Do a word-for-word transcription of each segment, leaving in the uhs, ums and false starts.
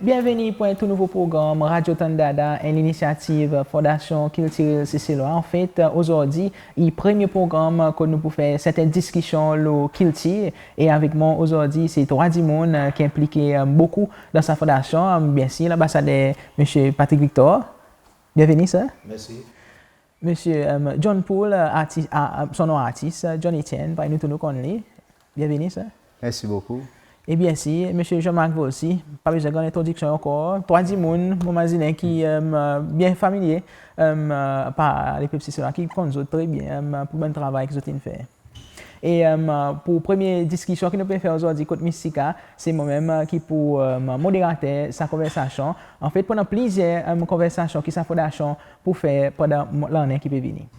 Byenveni pour en tou nouvo progranm Radyo Tann Dada, en linisyativ Fondasyon Kiltirel Seselwa. Anfet, ozordi i premye progranm kot nou pou fer serten diskisyon lo kiltir. E avek mwan ozordi se trwa dimoun ki enplike bokou dan sa fondasyon. Byensir, lanbasader Msye Patrick Victor. Byenveni, sir. Mersi. Msye, e, John Pool, e, artis, a, a, son non artis, e, John Etienne, parey nou tou nou konn li. Byenveni, sir. Mersi bokou. E byensir, Msye Jean-Marc Volcy, pa bezwen gran lentrodiksyon ankor. Trwa dimoun, mon mazinen ki, e, byen familye, e, par lepep Seselwa, ki konn zot tre byen, e, pour bann travay ki zot in fer. E, e, pour premye diskisyon ki nou pe fer ozordi kot Mistika, se mwan menm, e, ki pou, e, moderater sa konversasyon. Anfet, pandan plizyer, e, konversasyon ki sa fondasyon pou fer pandan mo-, lannen ki pe vini.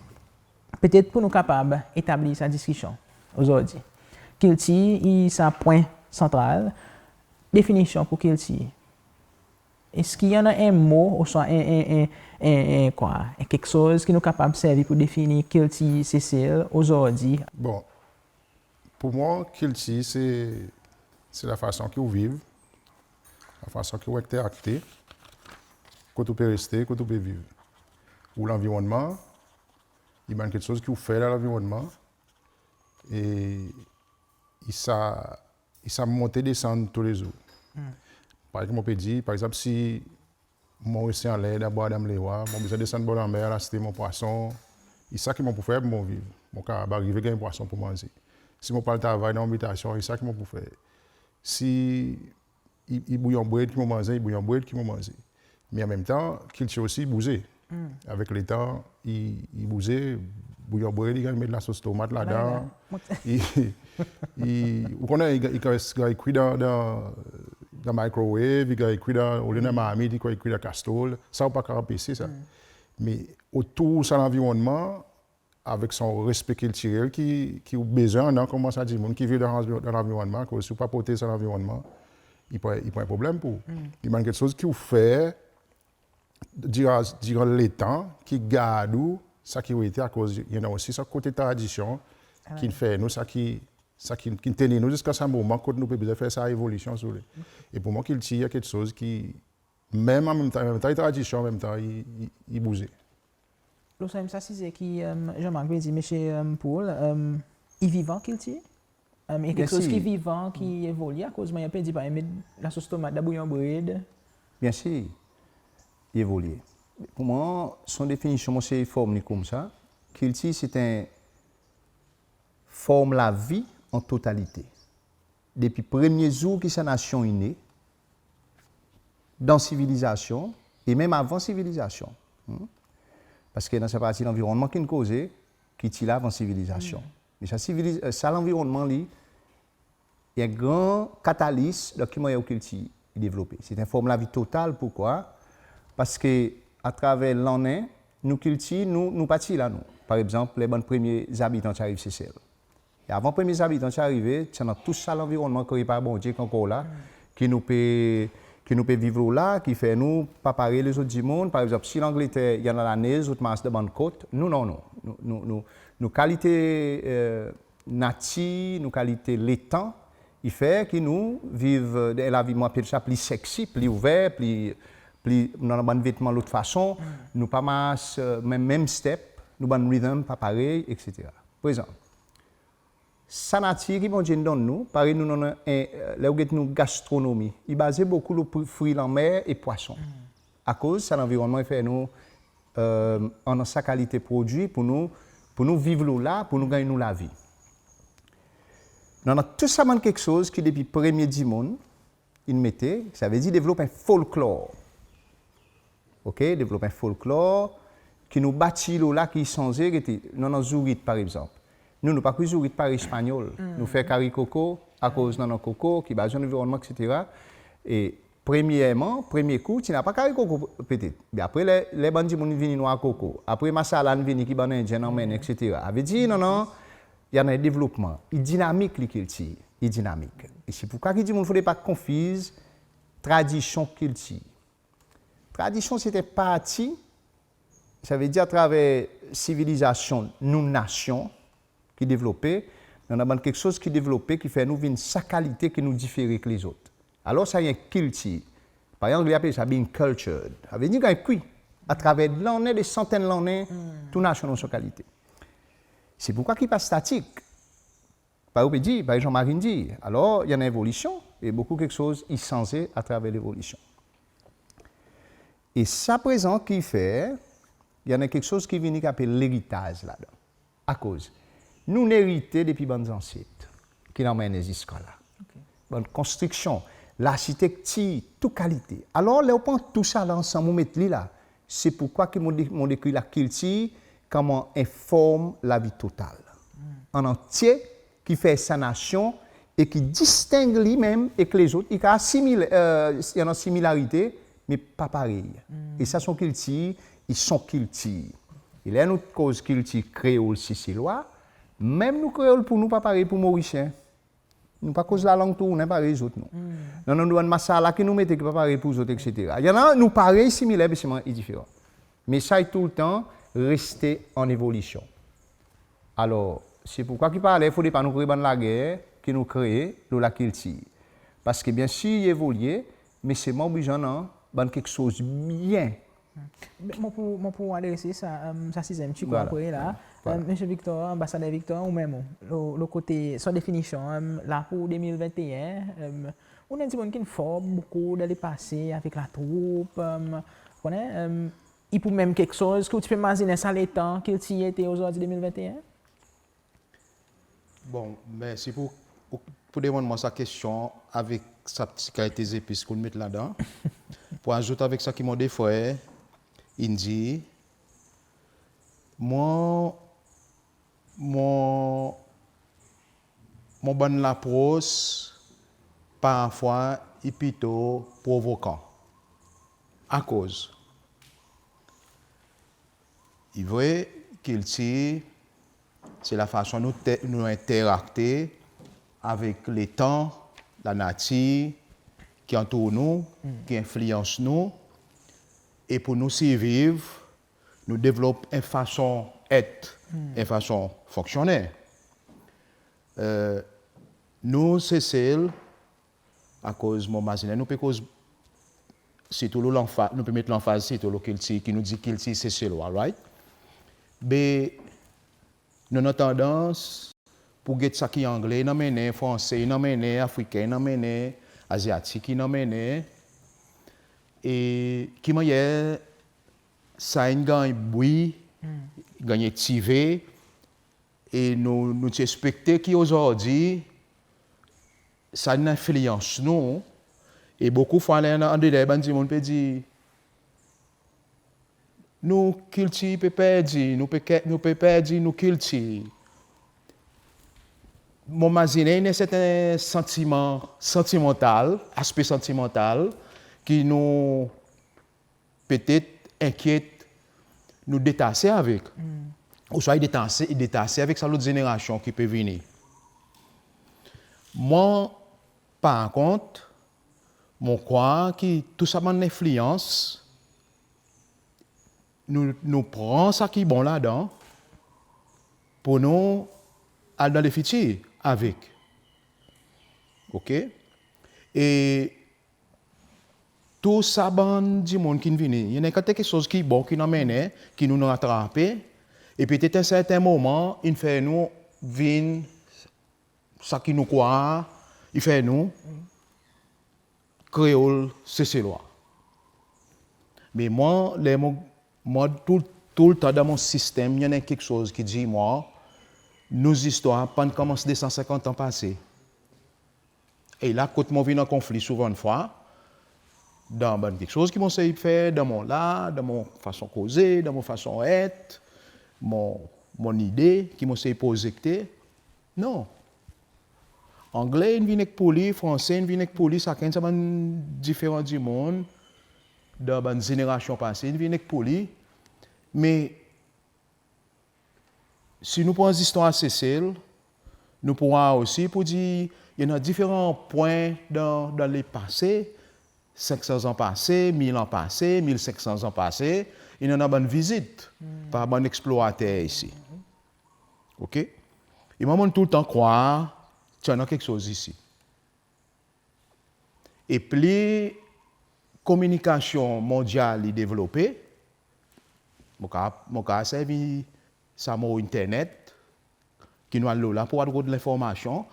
Petet pour nou kapab etablir sa diskisyon ozordi. Kiltir i sa pwen santral, definisyon pour kiltir. Eski i annan en mo ouswa en, en, en, en, en kwa, en keksoz ki nou kapab servi pour defini kiltir Sesel ozordi? Bon, pour mwan, kiltir se, se lafason ki ou viv, lafason ki ou enterakte, kot ou pe reste, kot ou pe viv. Ou lanvironnman, i bann keksoz ki ou fer dan lanvironnman, e i sa, i sa monte desann toulezour. Parey ki mon pe dir, par egzanp, si mon reste anler dan bwa dan Mlewa, mon bezwen desann bor lanmer al aste mon pwason, i sa ki mon pou fer pour mon viv. Mon kapab arive ganny pwason pour manze. Si mon pou al travay dan mon bitasyon, i sa ki mon pou fer. Si i, i bouyon bred ki mon manze, i bouyon bred ki mon manze. Me anmenmtan, kiltir osi i bouze. Avek letan, i, i bouze, bouyon bred, i ganny met lasos tomat ladan. I, i, ou konnen, i, i, i ganny kwi dan, dan, dan microwave, i ganny kwi dan, olye dan marmit, i ganny kwi dan kastrol. Sa ou pa kapab anpese sa. Me otour sa lanvironnman, avek son respe kiltirel ki, ki ou bezwen annan konman sa dimoun ki viv dan, dan lanvironnman, akoz si ou pa protez sa lanvironnman, i pran, i pran problenm pour ou. I bann keksoz ki ou fer diran, diran letan, ki gard ou sa ki ou ete, akoz i annan osi sa kote tradisyon ki'n fer nou, sa ki, sa ki, ki'n tenir nou ziska sa moman kot nou pe bezwen fer sa evolisyon, si ou le. E pour mwan, kiltir i keksoz ki, menm an menm tan, an menm tan i tradisyon, an menm tan i, i, i bouze. Lo sa menm sa size ki, e, Jean-Marc pe dir, Msye, e, Pool, e, i vivan kiltir? E, i keksoz ki vivan, ki evolye, akoz mannyer ou pe dir, pa met lasos tomat dan bouyon bred. Byensir, i evolye. Pour mwan, son definisyon, mon sey form li koumsa. Kiltir se en form lavi an totalite. Depi premye zour ki sa nasyon i ne, dan sivilizasyon, e menm avan sivilizasyon. Parski dan sa parti lanvironnman ki'n koze, ki ti la avan sivilizasyon. Me sa siviliz-, e, sa lanvironnman li, i en gran katalis dan ki mannyer ou kiltir i devlope. Se en form lavi total, pourkwa? Parski atraver lannen, nou kiltir, nou, nou pa ti la, nou. Par egzanp, ler bann premye zabitan ti ariv Sesel. E avan premye zabitan ti arive, ti annan tou sa lanvironnman kree par Bondye ki ankor la, ki nou pe, ki nou pe viv lo la, ki fer nou pa parey lezot dimoun. Par egzanp, si Langleter, i annan lanez, zot mars dan bann kot, nou, non, non. Nou, nou, nou, nou kalite, e, natir, nou kalite letan, i fer ki nou viv, e, en lavi, mon apel sa pli seksi, pli ouver, pli, pli, nou annan bann vetman lot fason, nou pa mars, e, menm, menm step, nou bann rhythm pa parey, etsetera. Prezan, sa natir ki Bondye in donn nou, parey nou, nou annan en, e, ler ou get nou gastronomi, i baze bokou lo pri-, fri lanmer e pwason. Akoz sa lanvironnman i fer nou, e, annan sa kalite prodwi pour nou, pour nou viv lo la, pour nou ganny nou lavi. Nou annan tou sa bann keksoz ki depi premye dimoun in mete, savedir devlop en folklor. Oke, devlop en folklor ki nou bati lo la, ki sanze, gete, nou annan zourit, par egzanp. Nou, nou pa kwi zourit parey Espanyol. Nou fer kari koko, akoz nou annan koko, ki baze an lanvironnman, etsetera. E premyerman, premye kou, ti napa kari koko petet. Me apre, ler, ler bann dimoun vini, nou annan koko. Apre, masala in vini ki bann Endyen in anmennen, etsetera. Savedir, non, non, i annan en devlopman. I dinamik, li kiltir. I dinamik. E se pourkwa ki dimoun fodre pa konfiz tradisyon, kiltir. Tradisyon, se en parti, savedir atraver sivilizasyon, nou nasyon, ki devlope, nou annan bann keksoz ki devlope, ki fer nou vin sa kalite ki nou difere ek lezot. Alor, sa i en kiltir. Parey Angle i apel sa being cultured. Savedir ganny kwi atraver lannen, de santenn lannen, tou nasyon dan son kalite. Se pourkwa ki pa statik. Parey ou pe dir, parey Jean-Marie in dir. Alor, i annan evolisyon, e bokou keksoz i sanze atraver levolisyon. E sa prezan ki fer, i annan keksoz ki vini ki apel leritaz ladan. Akoz nou'n erite depi bann zanset, ki'n anmennen ziska la. Bann konstriksyon, larsitektir, tou kalite. Alor, ler ou pran tou sa la ansanm, ou met li la, se pourkwa ki mon de-, mon dekrir lakiltir konman en form lavi total. An antye, ki fer sa nasyon e ki disteng li menm ek lezot, i kapab simil-, e, i annan similarite, me pa parey. E sa son kiltir, i son kiltir. E ler nou koz kiltir kreol Seselwa, menm nou kreol pour nou pa parey pour Morisyen. Nou pa koz lalang tournen parey zot, nou. Non, non, nou annan bann masala ki nou mete ki pa parey pour zot, etsetera. I annan, nou parey, similer, me selman i diferan. Me sa i toultan reste an evolisyon. Alor, se pourkwa ki pa ler fodre pa nou kree bann lager ki nou kree lo lakiltir. Parski byensir i evolye, me selman ou bezwen annan bann keksoz byen. Mon pou, mon pou adres sa, e, sa sizyenm ti kou apre la. Vwala. E, Msye Victor, Anbasader Victor, ou menm, lo, lo kote son definisyon, e, la pour de mil venteen, e, ou en dimoun ki'n fer bokou dan lepase avek latroup, e, ou konnen, e, i pou menm keksoz ki ou ti pe mazinen sa letan kiltir ete ozordi de mil venteen? Bon, mersi pour, pour, pour demann mwan sa kestyon avek sa pti kalite zepis ki ou'n met ladan. Pour azout avek sa ki mon de frer in dir, mwan, mon, mon bann lapros parfwa i plito provokan. Akoz? I vre, kiltir, se lafason nou te-, nou enterakte avek letan, lanatir ki antour nou, ki enfliyans nou, e pour nou sirviv, nou devlop en fason et, en fason fonksyonnen. E, nou Sesel, akoz mon mazinen nou pe koz sirtou lo lanfa-, nou pe met lanfaz sirtou lo kiltir, ki nou dir kiltir Seselwa, right? Be, nou annan tandans pour get sa ki Angle in anmennen, Franse in anmennen, Afriken in anmennen, Azyatik in anmennen, e ki mannyer sa in ganny bwi, ganny etive, e nou, nou ti ekspekte ki ozordi, sa in enfliyans nou, e bokou fwa ler andedan bann dimoun pe dir, nou kiltir pe perdi, nou pe ke-, nou pe perdi nou kiltir. Mon mazinen i annan serten santiman, santimantal, aspe santimantal, ki nou petet enkyet nou detase avek. Ouswa i detase, i detase avek sa lot zenerasyon ki pe vini. Mwan, par kont, mon krwar ki tou sa bann enfliyans, nou, nou pran sa ki bon ladan, pour nou al dan lefitir avek. Oke? E tou sa bann dimoun ki'n vini, i annan kantite keksoz ki bon ki'n anmennen, ki nou'n ratrape, e petet en serten moman, in fer nou vin sa ki nou krwar, i fer nou Kreol Seselwa. Me mwan, ler mon, mwan tou, toultan dan mon sistenm, i annan keksoz ki dir mwan, nou zistwar pa'n konmans de san senkant an pase. E la kot mon vin an konfli souvandfwa, dan bann keksoz ki mon sey fer, dan mon lar, dan mon fason koze, dan mon fason et, mon, mon nide ki mon sey prozekte. Non. Angle in vin ek pour li, Franse in vin ek pour li, sakenn sa bann diferan dimoun, dan bann zenerasyon pase, in vin ek pour li. Me si nou pran zistwar Sesel, nou pou war osi pour dir, i annan diferan pwen dan, dan lepase, senk san zan pase, mil an pase, mil senk san zan pase, i annan bann vizit par bann eksplorater isi. Oke? E mwan, mon'n toultan krwar, ti annan keksoz isi. E pli, kominikasyon mondyal i devlope, mon kapab, mon kapab servi sa mo internet, ki nou al lo la pour al rod lenformasyon.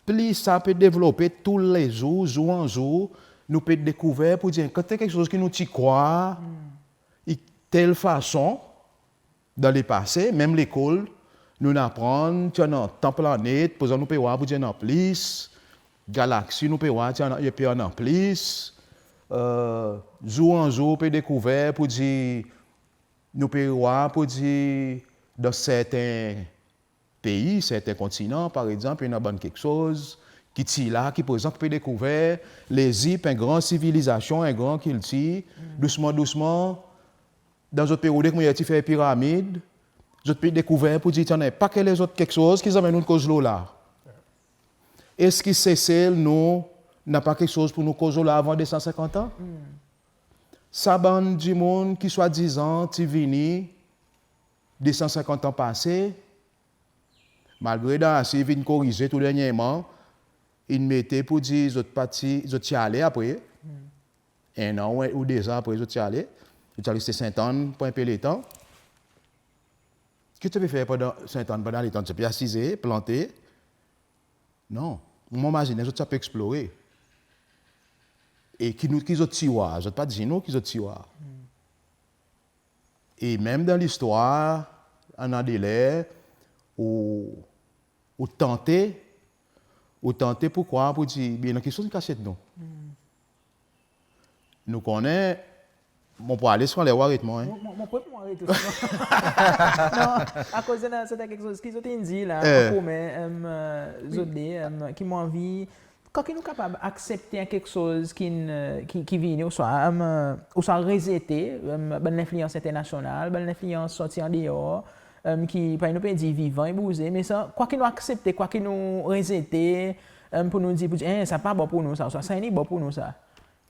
Pli sa pe devlope toulezour, zour an zour, nou pe dekouver pour dir, kantite keksoz ki nou ti krwar, i tel fason, dan lepase, menm lekol, nou'n aprann, ti annan tan planet, prezan nou pe war pour dir annan plis, galaksi nou pe war, ti annan, i pe annan plis, e, zour an zour pe dekouver pour dir, nou pe war pour dir, dan serten pei, serten kontinan, par egzanp, i annan bann keksoz ki ti la, ki prezan, ki pe dekouver, Lezip, en gran sivilizasyon, en gran kiltir, dousman, dousman, dan zot pe rode koman i ti fer piramid, zot pe dekouver pour dir ti annan en paket lezot keksoz ki zanmen nou'n koz lo la. Eski Sesel, nou, napa keksoz pour nou koz lo la avan de san senkant an? Sa bann dimoun ki swadizan ti vini de san senkant an pase, malgre Darcy vin korize tou dernyerman, in mete pour dir zot pa ti, zot ti ale apre. En an ou, ou de zan apre zot ti ale. Zot ti al reste Sentàn pour en pe letan. Ki zot ti pe fer pandan Sentàn, pandan letan? Zot ti pe asize, plante? Non. Mon mazinen zot ti pe eksplore. E ki nou, ki zot ti war? Zot pa dir nou ki zot ti war. E menm dan listwar, annan de ler, ou, ou tante, ou tante pour krwar pour dir, be, annan keksoz ki kasyet nou. Nou konnen, mon pou ale, si ou anler ou aret mwan, en. Mon, mon, mon pre pou mwan aret osi, non. Non, akoz i annan serten keksoz ki zot in dir la, e, an komen, e, zot de, e, ki mon anvi, kan ki nou kapab aksepte en keksoz ki, e, ki, ki vini, ouswa, e, ouswa rezete, e, bann lenfliyans enternasyonal, bann lenfliyans sorti an deor, e, ki, parey nou pe dir, vivan e bouze, me sa, kwa ki nou aksepte, kwa ki nou rezete, e, pour nou dir, pour dir, en, sa pa bon pour nou sa, ouswa sa i bon pour nou sa.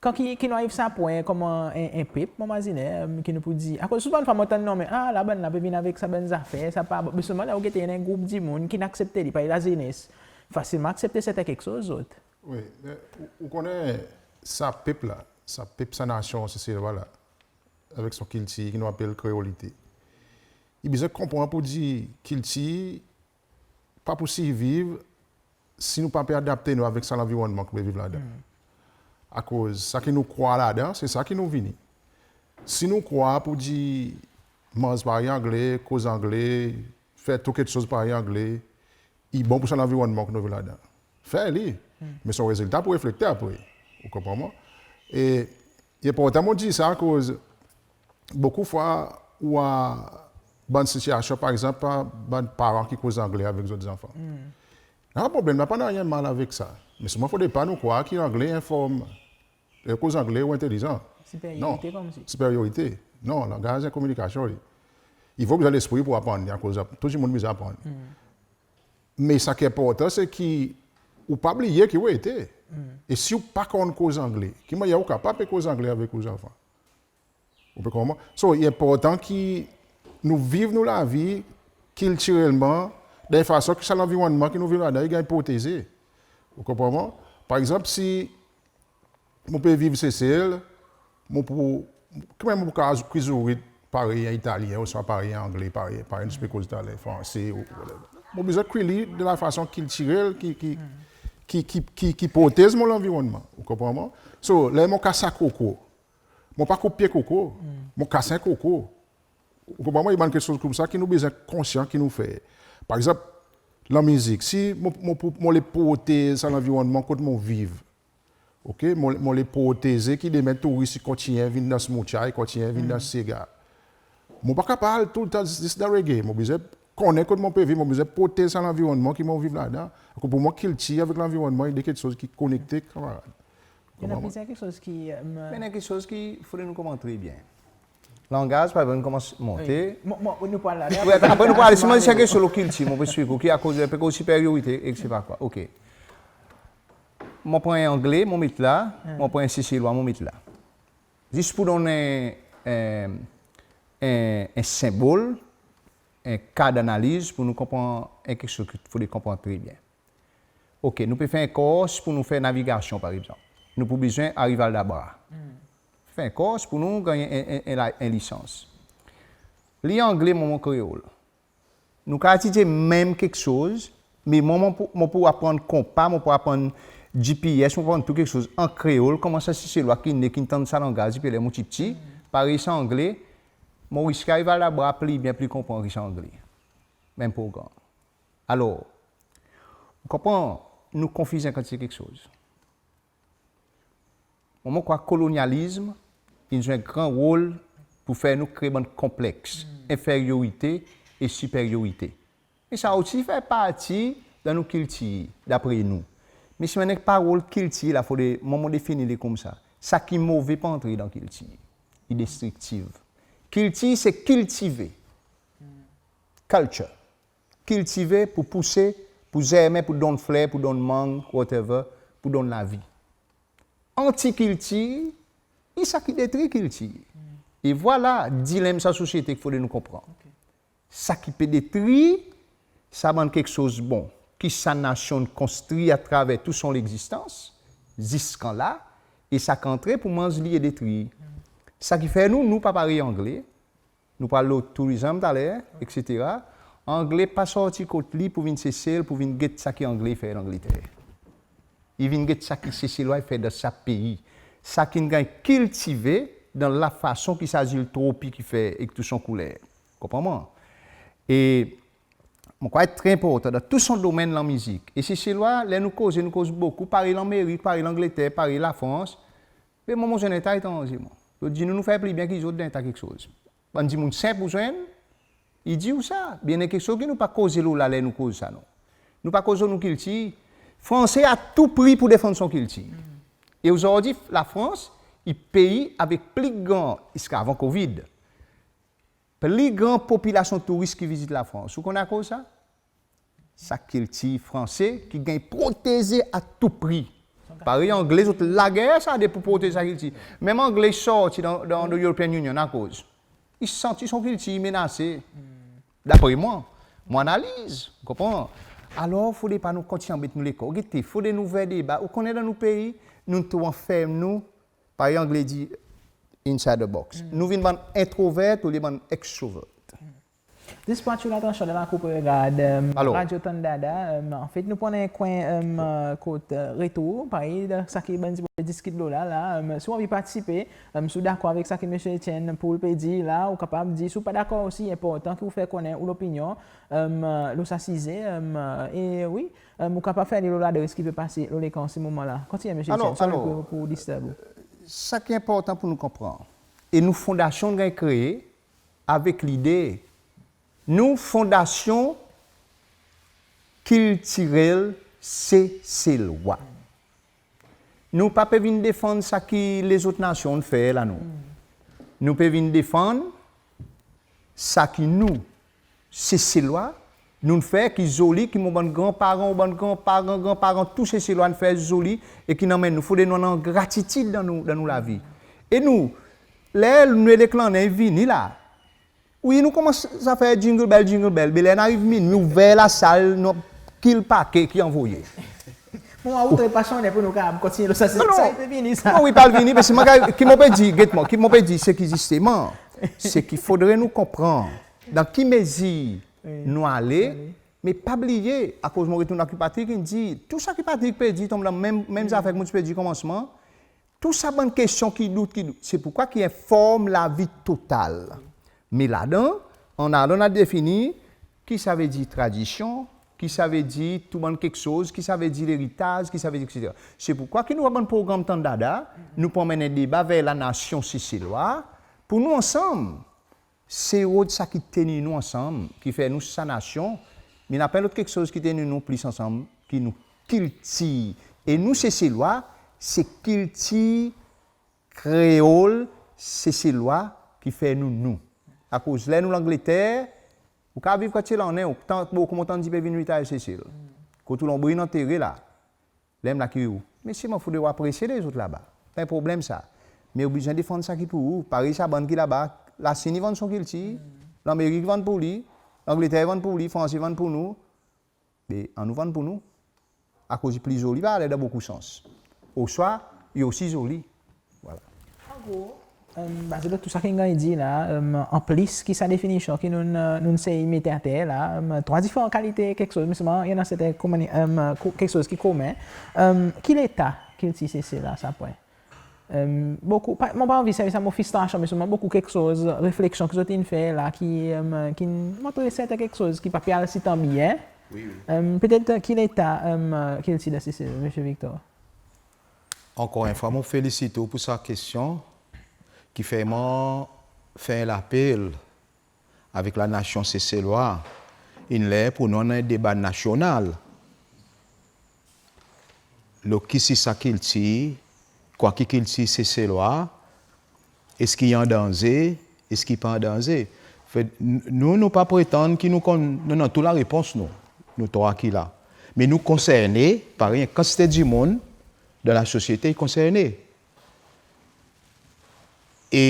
Kan ki, ki nou ariv sa pwen konman en, en pep, mon mazinen, e, ki nou pou dir, akoz souvan fwa mon tann nonmen, a, la bann la pe vin avek sa bann zafer, sa pa bon. Me selman ler ou gete, i annan en group dimoun ki'n aksepte li, parey lazenes, fasilman aksepte serten keksoz zot. Wi, me ou, ou konnen sa pep la, sa pep, sa nasyon Seselwa la, avek son kiltir ki nou apel kreolite, i bezwen konpran pour dir kiltir pa pou sirviv si nou pa pe adapte nou avek sa lanvironnman ki nou pe viv ladan. Akoz sa ki nou krwar ladan, se sa ki nou vini. Si nou krwar pour dir manz parey Angle, koz Angle, fer tou keksoz parey Angle, i bon pour sa lanvironnman ki nou viv ladan, fer li. Me son rezilta pou reflekte apre. Ou konpran mwan? E i enportan mon dir sa, akoz bokou fwa ou war bann sitiyasyon, par egzanp, bann paran ki koz Angle avek zot zanfan. Napa problenm, napa nanryen mal avek sa. Me selman fodre pa nou krwar ki Angle i en form, e, koz Angle ou entelizan. Non. Siperyorite konmsi. Siperyorite. Non, langaz en kominikasyon li. I vo ou bezwen lespri pour aprann li, akoz tou dimoun bezwen aprann. Me sa ki enportan, se ki ou pa bliye ki ou ete. E si ou pa konn koz Angle, ki mannyer ou kapab pe koz Angle avek ou zanfan? Ou pe konpran? So, i enportan ki nou viv nou lavi kiltirelman dan en fason ki sa lanvironnman ki nou viv ladan i ganny proteze. Ou konpran mwan? Par egzanp, si mon pe viv Sesel, mon pou, ki mannyer mon pou kapab kwi zourit parey en Italyen, ouswa parey en Angle, parey, parey nou ti pe koz taler, Franse, ou whatever. Mon bezwen kwi li de la fason kiltirel ki, ki, ki, ki, ki, ki protez mon lanvironnman. Ou konpran mwan? So, ler mon kas sa koko, mon pa koup pye koko, mon kas en koko. Ou konpran mwan? I bann keksoz koumsa ki nou bezwen konsyan ki nou fer. Par egzanp, lanmizik. Si mon, mon, mon le protez sa lanvironnman kot mon viv, OK, mon, mon le proteze ki demen touris i kontinyen vin dans moutya, i kontinyen vin dans sega. Mon pa kapab al toultan zis dan reggae. Mon bezwen konnen kot mon pe viv, mon bezwen protez sa lanvironnman ki mon viv ladan. Akoz pour mwan, kiltir avek lanvironnman i de keksoz ki konekte, kanmarad. I annan plizyer keksoz ki, e, me i annan keksoz ki fodre nou konpran tre byen. Langaz, par egzanp, konmans monte. Wi. Mon, mon, nou pou al la. Wi, apre nou pou al, si mon dir keksoz lo kiltir, mon pe eksplik ou ki akoz en pe koz siperyorite, ek sepa kwa. OK. Mon pran en Angle, mon met la, mon pran en Seselwa, mon met la. Zis pour donn en, en, en, en senbol, en ka danaliz pour nou konpran en keksoz ki fodre konpran tre byen. OK, nou pe fer en kors pour nou fer navigasyon, par egzanp. Nou pou bezwen ariv Aldabra. Fen, Kors, pour nou ganny en, en, en, en lisans. Li Angle, mwan mon Kreol. Nou kapab etidye menm keksoz, me mwan mon pou, mon pou aprann konpa, mon pou aprann GPS, mon pou aprann tou keksoz an Kreol, konman sa Seselwa ki'n ne, ki'n tann sa langaz depi ler mon ti pti, parey sa Angle, Morisye i ava pli byen pli konpran ki sa Angle. Menm progranm. Alor, ou konpran, nou konfiz en kantite keksoz. Mwan mon krwar kolonyalizm in zwe en gran rol pour fer nou kree bann konpleks enferyorite e siperyorite. Me sa osi fer parti dan nou kiltir, dapre nou. Me si mon annan parol kiltir la, fodre mwan mon defini li koumsa. Sa ki move pa antre dan kiltir. I destriktiv. Kiltir se kiltive. Culture. Kiltive pour pouse, pour zermen, pour donn fler, pour donn mang, whatever, pour donn lavi. Anti-kiltir, i sa ki detri kiltir. E vwala dilenm sa sosyete ki fodre nou konpran. Sa ki pe detri sa bann keksoz bon ki sa nasyon'n konstri atraver tou son legzistans, ziskan la, e sa ki antre pour manz li e detrir. Sa ki fer nou, nou pa parey Angle, nou pou al lo tourism taler, etsetera. Angle pa sorti kot li pour vin Sesel, pour vin get sa ki Angle i fer Langleter. I vin get sa ki Seselwa i fer dan sa pei. Sa ki'n ganny kiltive dan lafason ki sa zil tropik i fer ek tou son kouler. Konpran mwan? E mon krwar i tre enportan dan tou son domenn lanmizik. E Seselwa, ler nou koze, nou koz bokou, parey Lanmerik, parey Langleter, parey Lafrans. Me mwan mon zwenn en ta etranze mwan. Zot dir nou, nou fer pli byen ki zot dan en ta keksoz. Bann dimoun senp ou zwenn, i dir ou sa. Byen, en keksoz ki nou pa koze lo la ler nou koz sa non. Nou pa koz lo nou kiltir. Franse a tou pri pour defann son kiltir. E ozordi, Lafrans i pei avek pli gran, ziska avan Covid, pli gran popilasyon touris ki vizit Lafrans. Ou konn akoz sa? Sa kiltir franse ki ganny proteze a tou pri. Parey Angle, zot lager sa de pour protez sa kiltir. Menm Angle i sorti dan, dan, dan European Union akoz i santi son kiltir menase. Dapre mwan, mon analiz, ou konpran? Alor, fodre pa nou kontinyen anbet nou lekor. Gete, fodre nou ouver deba. Ou konnen dan nou pei, nou tou anferm nou, parey Angle dir, inside the box. Nou vin bann introvert olye bann extrovert. Zis pour atir ou latansyon dan lakour pour regard, em, Alor. Radio Tann Dada, em, anfet, nou pou annan en kwen, em, kot, e, retour, parey sa ki bann dimoun pe diskit lo la, la, em, si ou anvi partisipe, em, si ou dakor avek sa ki Msye Etienne Pool pe dir la, ou kapab dir, si ou pa dakor osi, i enportan ki ou fer konnen ou lopinyon, em, lo sa size, em, e wi, em, ou kapab fer li lo ladres ki pe pase lo lekran an se moman la. Kontinyen, Msye Alor, Etienne, sorry alor, pour, pour disturb ou. Sa ki enportan pour nou konpran, e nou fondasyon ganny kree avek lide nou Fondasyon Kiltirel Seselwa. Nou pa pe vin defann sa ki lezot nasyon in fer la, non. Nou pe vin defann sa ki nou, Seselwa, nou'n fer ki zoli, ki mon bann granparan, ou bann granparan, granparan, tou Seselwa in fer zoli, e ki'n anmenn nou. Fodre nou annan gratitid dan nou, dan nou lavi. E nou, ler nou eleksyon i vini la, wi, nou konmans a fer jingle bell, jingle bell. Be ler in ariv minwi, ouver lasal, nou kil pake ki anvoye. Bon, ou tre pasyonnen pour nou kapab kontinyen lo sa, se Non, non. sa i pe vini sa. Non, wi, pa vini, me se mwan ki mon pe dir, get mwan, ki mon pe dir, se ki zisteman, se ki fodre nou konpran dan ki mezir Wi. nou ale, Wi. me pa bliye, akoz mon retourn avek Patrick, in dir, tou sa ki Patrick pe dir, tonm dan menm, menm zafer ki mon ti pe dir komansman, tou sa bann kestyon ki dout, ki dout. Se pourkwa ki en form lavi total. Me ladan, annan, annan defini ki savedir tradisyon, ki savedir tou bann keksoz, ki savedir leritaz, ki savedir, etsetera. Se pourkwa ki nou annan bann progranm Tann Dada, nou pou anmenn en deba ver lanasyon Seselwa, pour nou ansanm, se rod sa ki tenir nou ansanm, ki fer nou sa nasyon, me napa en lot keksoz ki tenir nou plis ansanm ki nou kiltir. E nou Seselwa, se kiltir kreol Seselwa ki fer nou nou. Akoz ler nou Langleter, ou kapab viv kantite lannen, ou tann, bokou mon tann dir pe vin retire Sesel. Kot ou lonbril in antere la. Ler la ki ou. Me selman fodre ou apresye lezot laba. Pa problenm sa. Me ou bezwen defann sa ki pour ou. Parey sa bann ki laba, Lasinn i vann son kiltir, Lanmerik i vann pour li, Langleter i vann pour li, Frans i vann pour nou. Be annou vann pour nou. Akoz i pli zoli, pa aler dan bokou sans. Oswa, i osi zoli. Vwala. An gro, Baze lo tou sa ki nou ganny dir la, an plis ki sa definisyon ki nou, nou sey met ater la, trwa diferan kalite keksoz, me selman i annan serten komini-, keksoz ki komen. Ki leta kiltir Sesel a sa pwen? Bokou, mon pa anvi servi sa mo fristrasyon, me selman bokou keksoz, refleksyon ki zot in fer la, ki, ki montre serten keksoz ki pa pe al sitan byen. Petet ki leta kiltir dan Sesel, Msye Victor? Ankor enn fwa, mon felisit ou pour sa kestyon ki fer mwan fer en lapel avek lanasyon Seselwa. In ler pour nou annan en deba nasyonal lo kisisa kiltir, kwa ki kiltir Seselwa, eski i an danze, eski i pa an danze. Anfet, nou, nou pa pretann ki nou konn, nou annan tou larepons nou, nou trwa ki la. Me nou konserne, parey en kantite dimoun dan lasosyete i konserne. E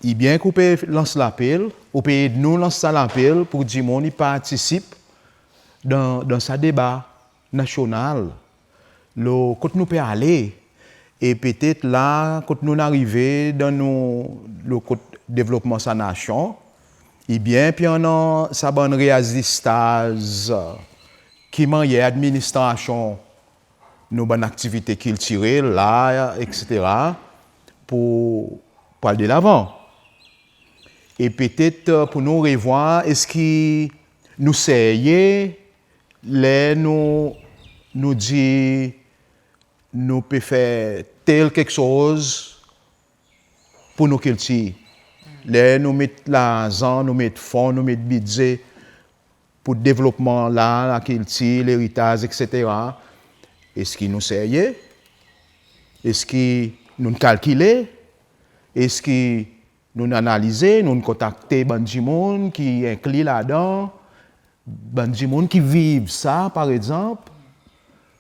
i byen ki ou pe lans lapel, ou pe ed nou lans sa lapel pour dimoun i partisip dan, dan sa deba nasyonal, lo kot nou pe ale, e petet la kot nou'n arive dan nou, lo kot devlopman sa nasyon, i byen pe annan sa bann reazistaz, ki mannyer administrasyon nou bann aktivite kiltirel la, etsetera, pour, pour al delavan. E petet pour nou revwar eski nou serye ler nou, nou dir nou pe fer tel keksoz pour nou kiltir. Ler nou met larzan, nou met fon, nou met bidze pour devlopman la, lakiltir, leritaz, etsetera. Eski nou serye? Eski nou'n kalkile? Eski nou'n analize, nou'n kontakte bann dimoun ki enkli ladan, bann dimoun ki viv sa, par egzanp,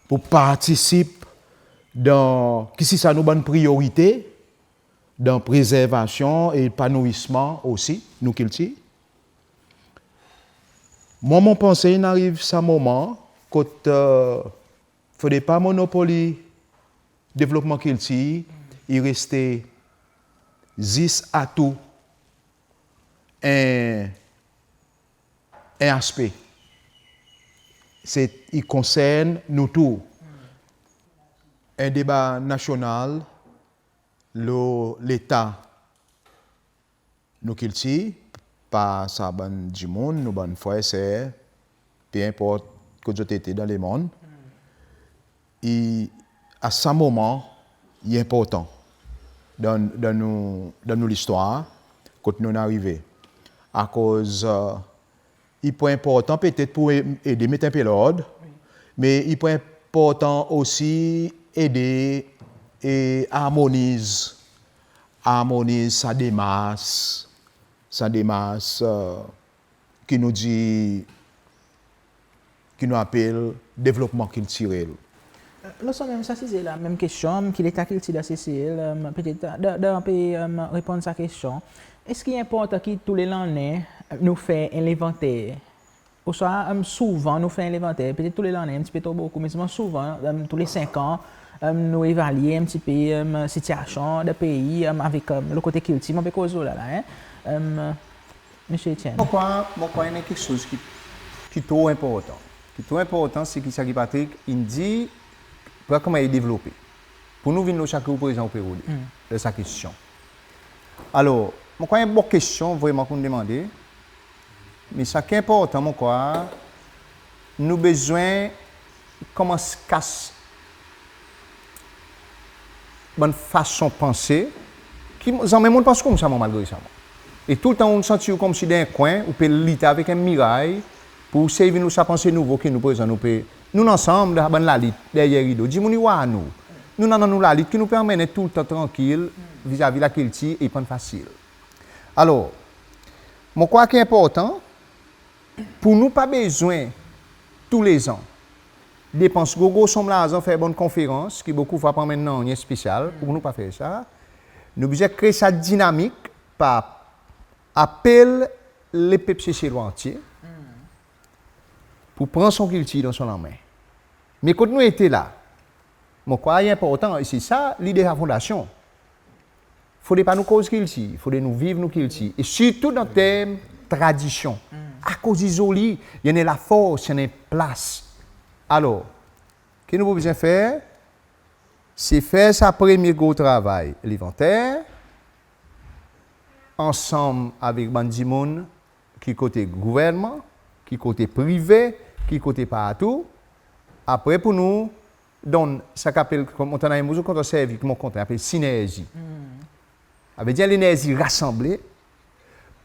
pour partisip dan, kisisa nou bann priyorite dan prezervasyon e epanouisman osi nou kiltir? Mwan, mon panse in ariv sa moman kot fodre pa monopoli devlopman kiltir i reste zis atou en, en aspe. Se, i konsern nou tou. En deba nasyonal lo leta nou kiltir, par sa bann dimoun, nou bann frer, ser, pe enport kot zot ete dan lemonn, i, a sa moman, i enportan dan, dan nou, dan nou listwar, kot nou'n arive. Akoz i pou enportan petet pour e-, ede met en pe lord, me i pou enportan osi ede e armoniz, armoniz sa demars, sa demars ki nou dir, ki nou apel devlopman kiltirel. Lo sa menm sa size la, menm kestyon, ki leta kiltir dan Sesel, petet dan, dan pe reponn sa kestyon, eski i enportan ki tou le lannen nou fer en levanter? Oswa souvan nou fer en levanter, petet tou le lannen en pti pe tro bokou, me selman souvan, tou le senk an, nou evalye en pti pe sitiasyon dan pei avek lo kote kiltir mon pe koz lo la la, en. Msye Etienne. Mon krwar, mon krwar i annan keksoz ki, ki tro enportan. Ki tro enportan, se ki sa ki Patrick in dir, pour konman i devlope. Pour nou vin lo sa ki ou prezan ou pe rode, dan sa kestyon. Alor, mon krwar en bon kestyon vreman ki ou'n demande, me sa ki enportan, mon krwar, nou bezwen konmans kas bann fason panse, ki zanmen mon'n pans koumsa mwan, malgre sa mwan. E toultan ou'n santi ou konmsi dan en kwen, ou pe lit avek en miray, pour sey vin lo sa panse nouvo ki nou prezan, nou pe, nou'n ansanm dan bann lalit deryer rido. Dimoun i war nou. Nou'n annan nou lalit ki nou pe anmennen toultan trankil vizavi lakiltir, i pa'n fasil. Alor, mon krwar ki enportan, pour nou pa bezwen toulezan depans gro gro sonm larzan, fer bann konferans ki bokou fwa pa anmenn nanryen spesyal, pour nou pa fer sa. Nou bezwen kree sa dinamik par apel lepep Seselwa antye pour pran son kiltir dan son lanmen. Me kot nou ete la, mon krwar i enportan, e se sa lide sa fondasyon. fodre pa nou koz kiltir, fodre nou viv nou kiltir. E sirtou dan term tradisyon. Akoz i zoli, i annan lafors, i annan plas. Alor, ki nou pou bezwen fer, se fer sa premye gro travay levanter, ansanm avek bann dimoun ki kote gouvernman, ki kote prive, ki kote partou. Apre pour nou donn sa ki apel, konman mon tann en mo zot kontan servi, ki mon kontan apel sinerzi. Savedir lenerzi rasanble,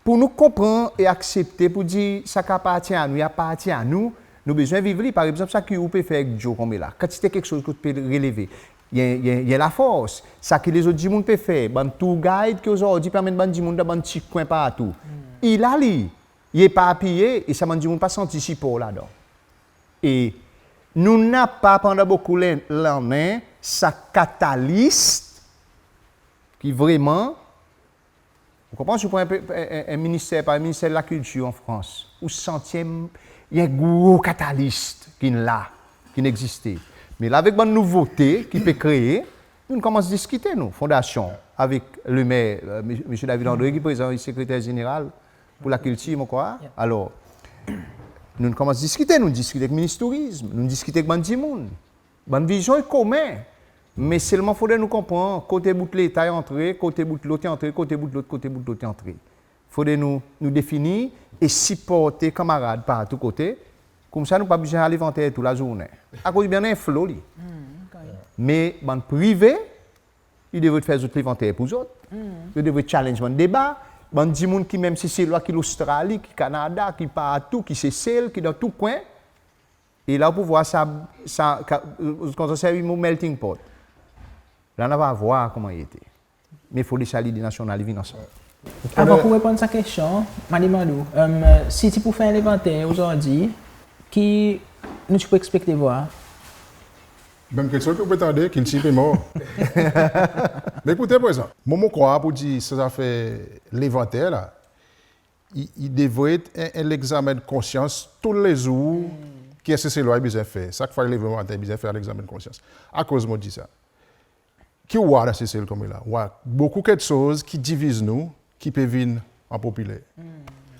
pour nou konpran e aksepte pour dir sa ki apartyen a nou, i apartyen a nou, nou bezwen viv li. Par egzanp, sa ki ou pe fer ek Joe konmela, kantite keksoz ki ou pe releve, i en, i en, i en lafors. Sa ki lezot dimoun pe fer, bann tour guide ki ozordi pe anmenn bann dimoun dan bann pti kwen partou. I la li, i eparpiye, e sa bann dimoun pa santi sipor ladan. E nou napa pandan bokou len-, lannen sa katalis ki vreman, ou konpran, si ou pran en pe, en, en, en minister, par egzanp Minister Lakiltir an Frans, ou santi en, i en gro katalis ki'n la, ki'n egziste. Me la avek bann nouvote ki pe kree, nou'n konmans diskite nou, fondasyon, avek lemer, e, Msye David André ki prezan i sekreter zeneral pour lakiltir, mon krwar. Alor, nou'n konmans diskite, nou'n diskite ek Minis Tourizm, nou'n diskite ek bann dimoun. Bann vizyon i komen, me selman fodre nou konpran kote bout Leta i antre, kote bout lot i antre, kote bout lot, kote bout lot i antre. Fodre nou, nou defini e siporte kanmarad partou kote, koumsa nou pa bezwen al levanter tou lazournen. Akoz i annan flow li. Me bann prive, i devret fer zot levanter pour zot. Zot devret challenge bann deba. Bann dimoun ki menm Seselwa ki Lostrali, ki Kanada, ki partou, ki Sesel, ki dan tou kwen. E la ou pou vwar sa, sa, ka-, zot kontan servi mo melting pot. La nou ava vwar konman i ete. Me fodre sa lide nasyonal i vin ansanm. Avan pour reponn sa kestyon, mon a demann ou, e, si ti pou fer en levanter ozordi, ki nou ti pou ekspekte vwar? Menm keksoz ki ou pe tande, kiltir pe mor. Me ekoute prezan, mwan mon krwar pour dir sa zafer levanter la, i, i devret en, en legzamen konsyans toulezour ki en Seselwa i bezwen fer. Sak fwa i leve levanter i bezwen fer legzamen konsyans. Akoz mon dir sa? Ki ou war dan Sesel konmela? Ou war bokou keksoz ki diviz nou, ki pe vin an popiler.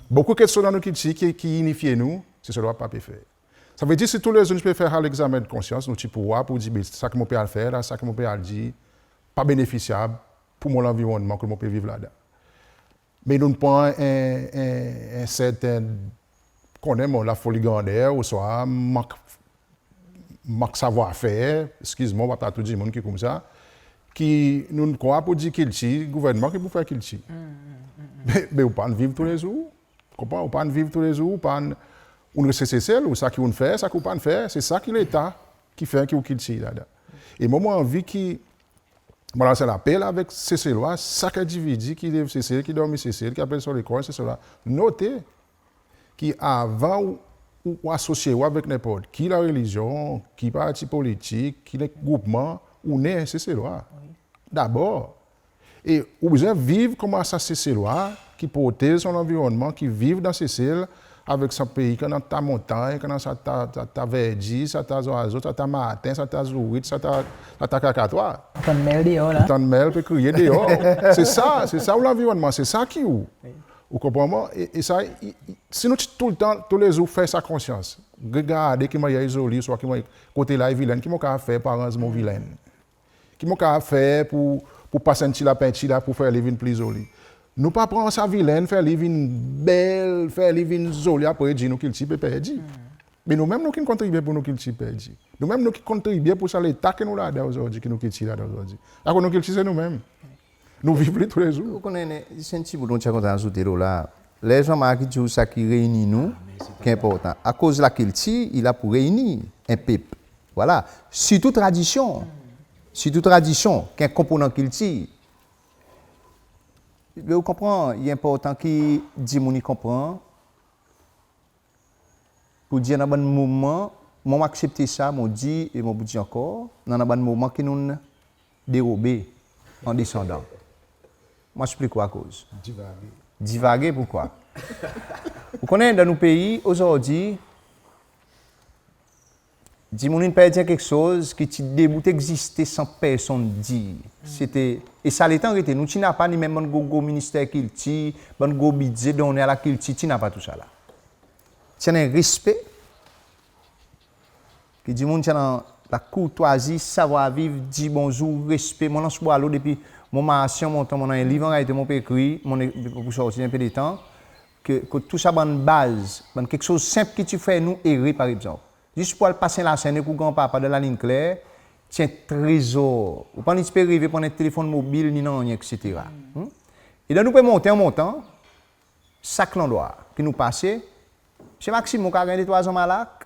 Bokou keksoz dan nou kiltir ki, ki inifye nou, Seselwa pa pe fer. Savedir si toulezour nou ti pe fer sa legzamen konsyans, nou ti pou war pour dir, be sa ki mon pe al fer la, sa ki mon pe al dir, pa benefisyab pour mon lanvironnman kot mon pe viv ladan. Me nou'n pran en, en, en serten, konnen mon, lafoli grander, ouswa mank, mank savwafer, eskiz mwan, pa tou dimoun ki koumsa, ki nou'n krwar pour dir kiltir, gouvernman ki pou fer kiltir. Me, me ou pa'n viv toulezour, konpran, ou pa'n viv toulezour, ou pa'n, ou'n reste Sesel, ou sa ki ou'n fer, sa ki ou pa'n fer, se sa ki Leta ki fer ki ou kiltir ladan. E mwan, mon anvi ki mon lanse en lapel avek Seselwa, sak endividi ki lev Sesel, ki dormi Sesel, ki apel son lekor Seselwa, note ki avan ou, ou, ou asosye ou avek nenport ki larelizyon, ki parti politik, ki groupman, ou en Seselwa. Dabor. E ou bezwen viv konman sa Seselwa ki protez son lanvironnman, ki viv dan Sesel, avek sa pei ki annan ta montanny, ki annan sa ta, ta, ta verdi, sa ta zwazo, sa ta marten, sa ta zourit, sa ta, sa ta kakatwa. Ou tann merl deor la. Ou tann merl pe kriye deor. Se sa, se sa ou lanvironnman, se sa ki ou. Ou konpran mwan? E, e sa, i, i, si nou ti toultan, toulezour fer sa konsyans, regarde ki mannyer i zoli, ouswa ki mannyer, kote la i vilenn, ki mon kapab fer pour aranz mon vilenn. Ki mon kapab fer pour, pour pas en pti lapenti la pour fer li vin pli zoli. Nou pa pran sa vilenn, fer li vin bel, fer li vin zoli, apre dir nou kiltir pe perdi. Me nou menm nou ki'n kontribye pour nou kiltir perdi. Nou menm nou ki kontribye pour sa leta ki nou ladan ozordi, ki nou kiltir ladan ozordi. Akoz nou kiltir se nou menm. Nou viv li toulezour. Ou konnen, se en pti bout mon ti a kontan azoute lo la. Ler Jean-Marc i dir ou sa ki reyini nou, ki enportan. Akoz lakiltir i la pour reyini en pep. Vwala. Sirtou tradisyon. Sirtou tradisyon, ki en konponan kiltir. Be ou konpran, i enportan ki dimoun i konpran. Pour dir annan bann moman, mwan mon aksepte sa, mon dir, e mon pou dir ankor, annan bann moman ki nou'n derobe an desandan. Mon eksplik ou akoz. Divage. Divage poukwa? Ou konnen dan nou pei, ozordi, dimoun in perdi en keksoz ki ti debout egziste san personn dir. Se te E sa letan rete, nou ti napa ni menm bann gro, gro minister kiltir, bann gro bidze donnen a lakiltir, ti napa tousala. Ti annan en respe, ki dimoun ti annan lakourtwazi, savwa viv, dir bonzour, respe. Mon lans bwalo depi mon marsi an montan, mon annan en liv an reyalite mon pe ekrir, mon e, pou sorti dan en pe letan, ke, ke tou sa bann baz, bann keksoz senp ki ti fer nou ere, par egzanp. Zis pou al pas en lasenn ek ou granpapa dan Laliny Kler, ti en trezor. Ou pa ni ti pe reve pou annan en telefonn mobil, ni nanryen, etsetera. Hmm? E dan nou pe monte an montan, sak landrwa ki nou pase, Msye Maxime, ou kapab ganny de trwa zanmalak,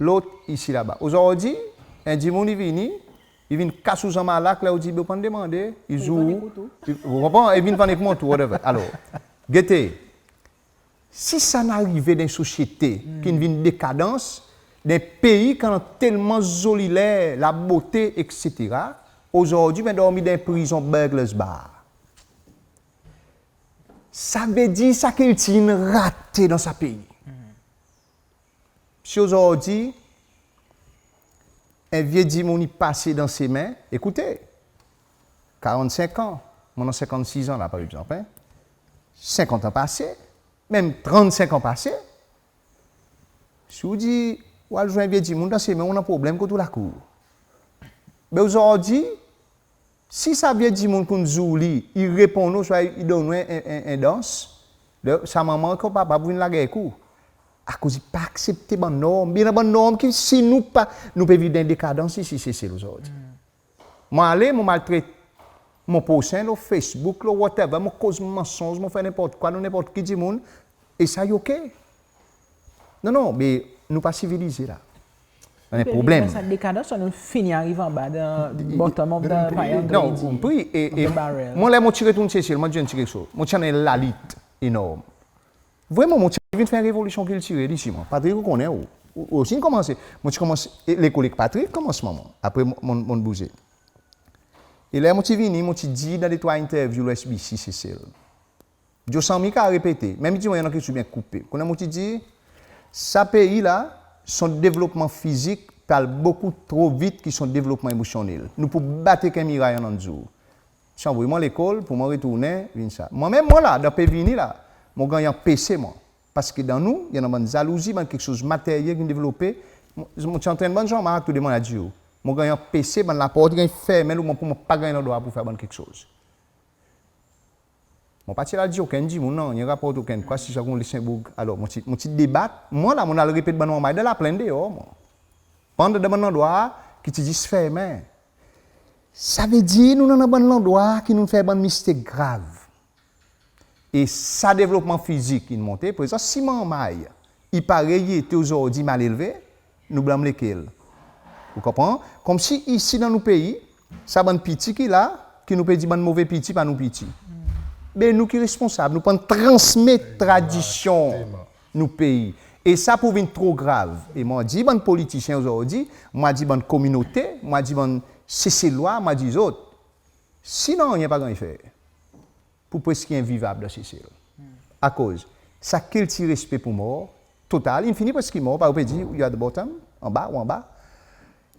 lot isi laba. Ozordi, en dimoun i vini, i vin kas ou zanmalak, ler ou dir, be ou pa'n demande, i zour ou. Ou konpran? I vin vann ek mwan tou, whatever. Alor, gete, si sa in arive dan en sosyete ki'n vin dekadans, dan en pei ki annan telman zoli ler, labote, etsetera, ozordi, ben, dormi dan en prizon, burglars bar. Sa vedir sa kiltir in rate dan sa pei. Si ozordi, en vye dimoun i pase dan semen, ekoute, karannsenk an, mon annan senkannsis an la, par egzanp, en, senkant an pase, menm trannsenk an pase, si ou dir, ou al zwenn en vye dimoun dan semen, ou annan problenm kot ou lakour. Be ozordi, si sa vye dimoun ki'n zour li, i reponn ou, swa i donn ou en, en, en, en dans, le, sa manman ek papa pou vin lager ek ou. Akoz i pa aksepte bann norm. Be i annan bann norm ki si nou pa, nou pe viv dan en dekadans isi Sesel ozordi. Mon ale, mon maltret mon prosen lo Facebook, lo whatever, mon koz mansonz, mon fer nenport kwa, lo nenport ki dimoun, e sa i ok. Non, non, be nou pa sivilize la. Annan problenm. Sa dekadans, nou fini ariv anba, dan bottom of the pile, non, konpri, e, e mon, ler mon ti retourn Sesel, mon dir en ti keksoz. Mon ti annan en lalit enorm. Vreman, mon ti vin fer en revolisyon kiltirel isi, mwan. Patrick, ou konnen, ou, ou, ou osi in komanse. Mon ti komanse, e, lekol ek Patrick, komansman, mwan. Apre, mon, mon, mon bouze. E ler mon ti vini, mon ti dir dan de trwa interview lo S B C Sesel. Joe Sammy kapab repete, menm i dir mwan i annan keksoz byen koupe. Konnen mon ti dir, sa pei la, son devlopman fizik pe al bokou tro vit ki son devlopman emosyonnel. Nou pou bat ek en miray an enn zour. Si anvoy mwan lekol, pou mwan retournen, vin sa. Mwan menm, mwan la, dan pe vini la, mon ganny anpese mwan. Parski dan nou, i annan bann zalouzi, bann keksoz materyel ki'n devlope. Mon, mon ti antrenn bann zanmalak tou de mwan, a dir ou. Mon ganny anpese, bann laport ganny fermen lo mwan, pou mwan pa ganny landrwa pou fer bann keksoz. Mon pa ti al dir okenn dimoun, non, ni raport okenn kwa, si sa kon Lisenboug. Alor, mon ti, mon ti debat, mwan la, mon al repet bann manmay dan laplenn deor, mwan. Pandan dan bann landrwa ki ti zis fermen. Sa vedir nou annan bann landrwa ki nou'n fer bann mistek grav. E sa devlopman fizik in monte, prezan si manmay i parey i ete ozordi malelve, nou blanm lekel? Ou konpran? Konmsi isi dan nou pei, sa bann piti ki la, ki nou pe dir bann move piti, pa nou piti. Be nou ki responsab, nou pa'n transmet tradisyon nou pei. E sa pou vin tro grav. E mon dir bann politisyen ozordi, mon dir bann kominote, mon dir bann Seselwa, mon dir zot, si nanryen pa ganny fer, pou preski envivab dan Sesel. Akoz sa kiltir respe pou mor, total, in fini preski mor, parey ou pe dir, you at the bottom, anba, ou anba.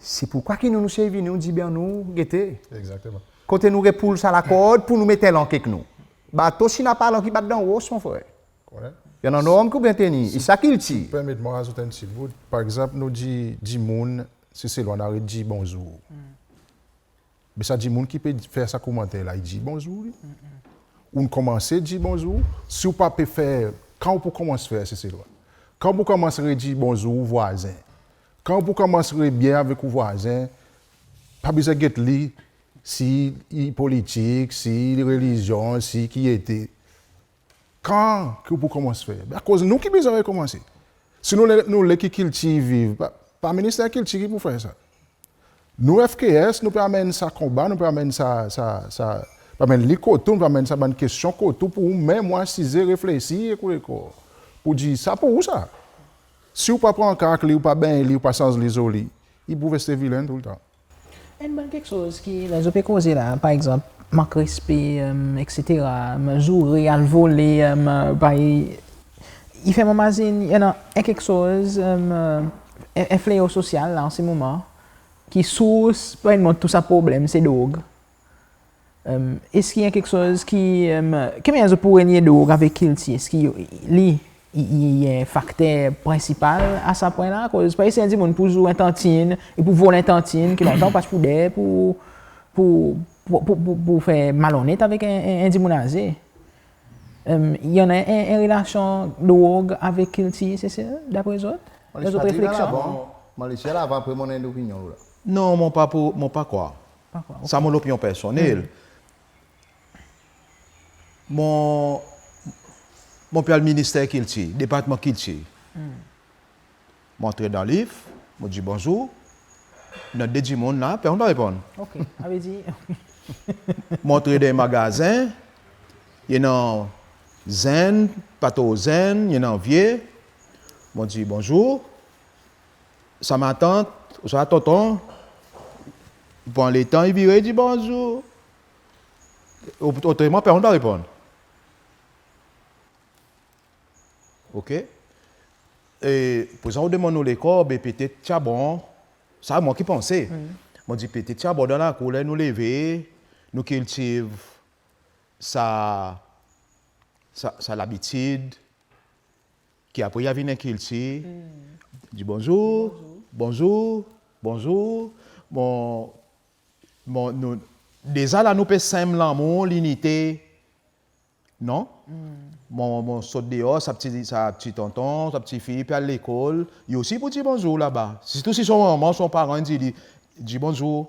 Se poukwa ki nou, nou sey vini, nou dir, be nou gete. Egzakteman. Kote nou repoul sa lakord pou nou met en lank ek nou. Bato, si napa lank, i bat dan ros, mon frer. Konnen. I annan norm ki ou bezwen tenir, e sa kiltir. Permet mwan azout en pti bout. Par egzanp, nou dir dimoun, Seselwa, nou aret dir bonzour. Be sa dimoun ki pe fer sa komanter la, i dir bonzour li? Ou'n komanse dir bonzour? Si ou pa pe fer, kan ou pou komans fer, Seselwa? Kan ou pou komans redir bonzour ou vwazen? Kan ou pou komans rebyen avek ou vwazen? Pa bezwen get li si i politik, si i relizyon, si ki ete. Kan ki ou pou komans fer? Be akoz nou ki bezwen rekomanse. Si nou le, nou le ki kiltir viv, pa, pa Minister Kiltir ki pou fer sa. Nou F K S, nou pe anmenn sa konba, nou pe anmenn sa, sa, sa, pe anmenn li kot ou, nou pe anmenn sa bann kestyon kot ou, pou ou menm ou asize, reflesir ek ou lekor. Pou dir, sa pou ou sa. Si ou pa pran ka ek li, ou pa benny li, ou pa sanz li zoli, i pou reste vilen toultan. Enn bann keksoz ki, ler zot pe koze la, par egzanp, mank respe, em, etsetera, em, zoure, al vole, em, pa i, i fer mwan mazin, i annan en keksoz, em, en, en fleo sosyal la, an se moman, ki sours, pou enn mwan, tou sa problenm, se drog. Eski i en keksoz ki, ki mannyer zot pou relye drog avek kiltir? Eski li i, i en fakter prensipal a sa pwen la? Akoz pa isi en dimoun pou zour en tantin e pou vol en tantin ki lontan ou pa ti pou der pou, pou, pou, pou, pou, pou fer malonnet avek en, en, en dimoun aze. I annan en, en relasyon drog avek kiltir, se sa, dapre zot? Ler zot refleksyon? Malis, la, apre mon donn lopinyon la. Non, mon pa pou, mon pa krwar. Pa krwar, ok. Sa mon lopinyon personnel. Mon, mon pe al Minister Kiltir, Departman Kiltir. Mon antre dan lif, mon dir bonzour. I annan de dimoun la, personn pa reponn. Ok, savedir. Mon antre dan magazen, i annan zenn, pa tro zenn, i annan vye. Mon dir bonzour. Sa matant, ouswa tonton, pran letan, i vire, i dir bonzour. Otreman, personn pa reponn. Ok? E prezan ou demann nou lekor, be petet ti a bon, sa mon ki panse. Mon dir petet ti a bon dan lakour, ler nou leve, nou kiltiv sa, sa, sa labitid, ki apre i a vin en kiltir, dir bonzour, bonzour, bonzour. Bon, bon, nou, deza la nou pe senm lanmour, linite, non? Mon, mon sot deor, sa pti, sa pti tonton, sa pti fiy pe al lekol, li osi pou dir bonzour laba. Sirtou si son manman, son paran i dir li, dir bonzour,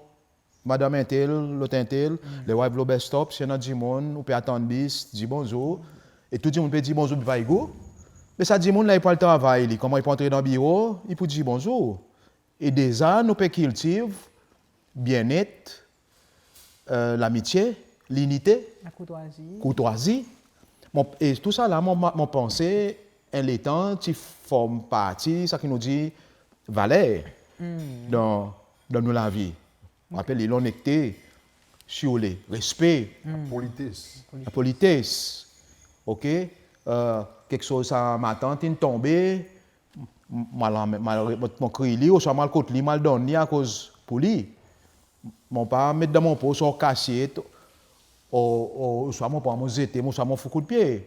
madanm entel, lot entel, ler ou ariv lo bus stop, si i annan dimoun, ou pe atann bis, dir bonzour. E tou dimoun pe dir bonzour, be pa igo. Me sa dimoun la, i pou al travay, li, konman i pou antre dan biro, i pou dir bonzour. E deza, nou pe kiltiv byennet, e, lamitye, linite, lakourtwazi. Kourtwazi. Mon, e tou sa la, mon, mon panse, en letan, ti form parti, sa ki nou dir, valer dan, dan nou lavi. Mon rapel li, lonnekte, si ou le, respe. Lapolites. Lapolites. Ok? E, keksoz sa matant in tonbe, m-, mon al, mon al, mon, mon kriy li, ouswa mon al kot li, mon al donn li akoz pour li. Mon pa met dan mon pos, ouswa kasyet, o, o, ouswa mon pran, mon zete, ouswa mon fout koudpye.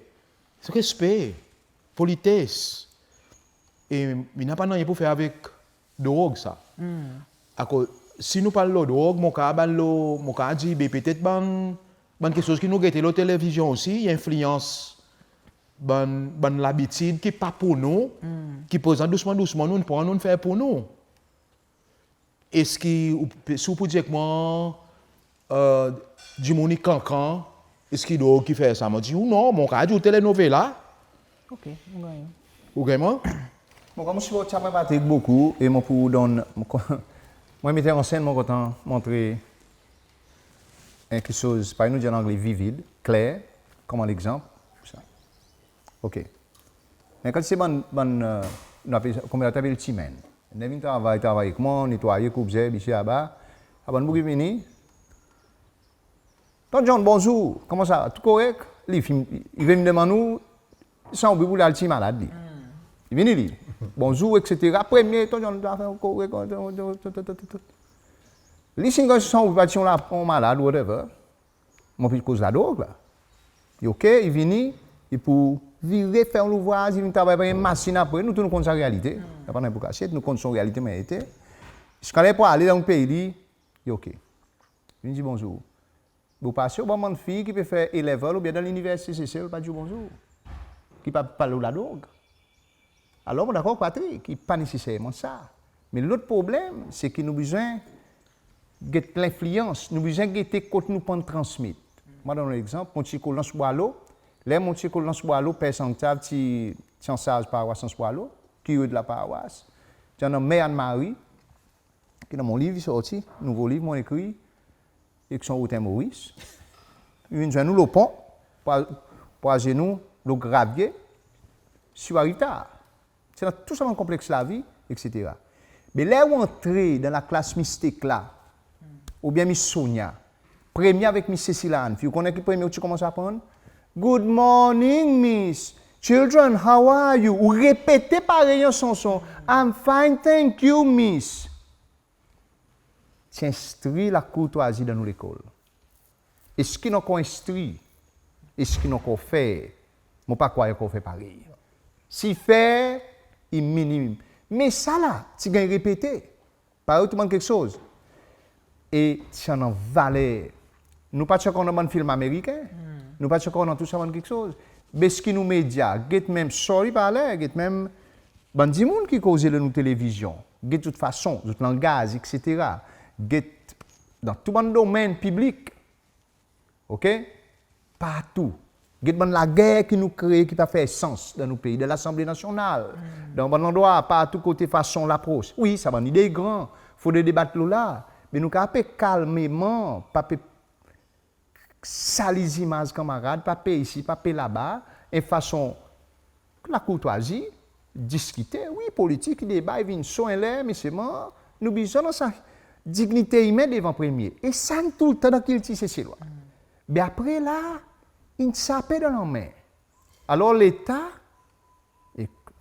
Se respe, polites. E i napa nanryen pour fer avek drog sa. Akoz si nou pa lo drog, mon kapab al lo, mon kapab dir, be petet bann, bann keksoz ki nou gete lo televizyon osi, i enfliyans bann, bann labitid ki pa pour nou, ki prezan dousman, dousman, nou'n pran, nou'n fer pour nou. Eski ou pe, si ou pou dir ek mwan, e, dimoun i kankan, eski drog ki fer sa? Mon dir ou non, mon kapab dir ou telenovela. Ok, mon ganny ou. Ou ganny mwan? Mon konn siport sa, mwan, Patrick, bokou, e mon pou donn, mon konn, mwan, meter an senn, mon kontan montre en keksoz, parey nou dir an angle, vivid, kler, konman legzanp pour sa. Ok. Me kan se bann, bann, e, nou apel, konman nou apel timèn. Ler vin travay, travay ek mwan, netwaye, koup zerb, isi, laba. Sa bann boug i vini. Tonton John, bonzour. Konman sa? Tou korek? Li fini, i vin demann ou san roupi pour li al tir malad li. I vini li. Bonzour, et cetera. Premye, Tonton John, zafer korek. Li si ganny san roupi pour al tir malad, whatever. Mon pe koz ladrog la. I ok, i vini, i pou vire fer louvraz, i vin travay par en masin apre, nou tou nou konn sa realite. Napa nanryen pour kasyet, nou konn son realite, mannyer i ete. Ziska ler i pou ale dan pei li, i ok. Vin dir bonzour. Ou pa sir, bann fiy ki pe fer A level oubyen dan liniversite Sesel pa dir bonzour. Ki pa, pa lo ladrog. Alor, mon dakor ek Patrick, i pa neseserman sa. Me lot problenm, se ki nou bezwen get lenfliyans, nou bezwen gete kot nou pran transmet. Mon donn ou legzanp, mon ti lekol Anse Boileau, ler mon ti lekol Anse Boileau, Per Sanctave ti, ti ansarz parwas Anse Boileau, kire de laparwas, ti annan Mer Anne-Marie, ki dan mon liv i sorti, nouvo liv mon ekri, ek son Rotin Moris. I vin zwenn nou lo pon, pou, pou azenou lo gravye, si ou ariv tar. Se dan tou sa bann konpleks lavi, et cetera. Me ler ou antre dan laklas Miss Tekla, oubyen Miss Sonia, premye avek Miss Cecile Anne, ou konnen ki premye ou ti konmans aprann? Good morning, Miss. Children, how are you? Ou repete parey en sanson. I'm fine, thank you, Miss. Ti enstri lakourtwazi dan nou lekol. Eski nou ankor enstri? Eski nou ankor fer? Mon pa krwar i ankor fer parey. Si fer, i minim. Me sa la ti ganny repete. Parey tou bann keksoz. E ti annan valer. Nou pa ti ankor dan bann film Ameriken. Nou pa ti ankor dan tou sa bann keksoz. Be eski nou medya, get menm, sorry parler, get menm bann dimoun ki koze lo nou televizyon, get zot fason, zot langaz, etsetera. Get dan tou bann domenn piblik. Oke? Partou. Get bann lager ki nou kree ki pa fer sans dan nou pei, dan Lasanble Nasyonal, dan bann landrwa, partou kote fason lapros. Wi, sa bann lide i gran, fodre debat lo la. Me nou kapab pe kalmeman, pa pe sali zimaz kanmarad, pa pe isi, pa pe laba, en fason lakourtwazi, diskite, wi, politik, deba, i vin so en ler, me selman nou bezwen annan sa dignite imen devan premye. E sa in toultan dan kiltir Seselwa. Be apre la, in sape dan lanmen. Alor Leta, ek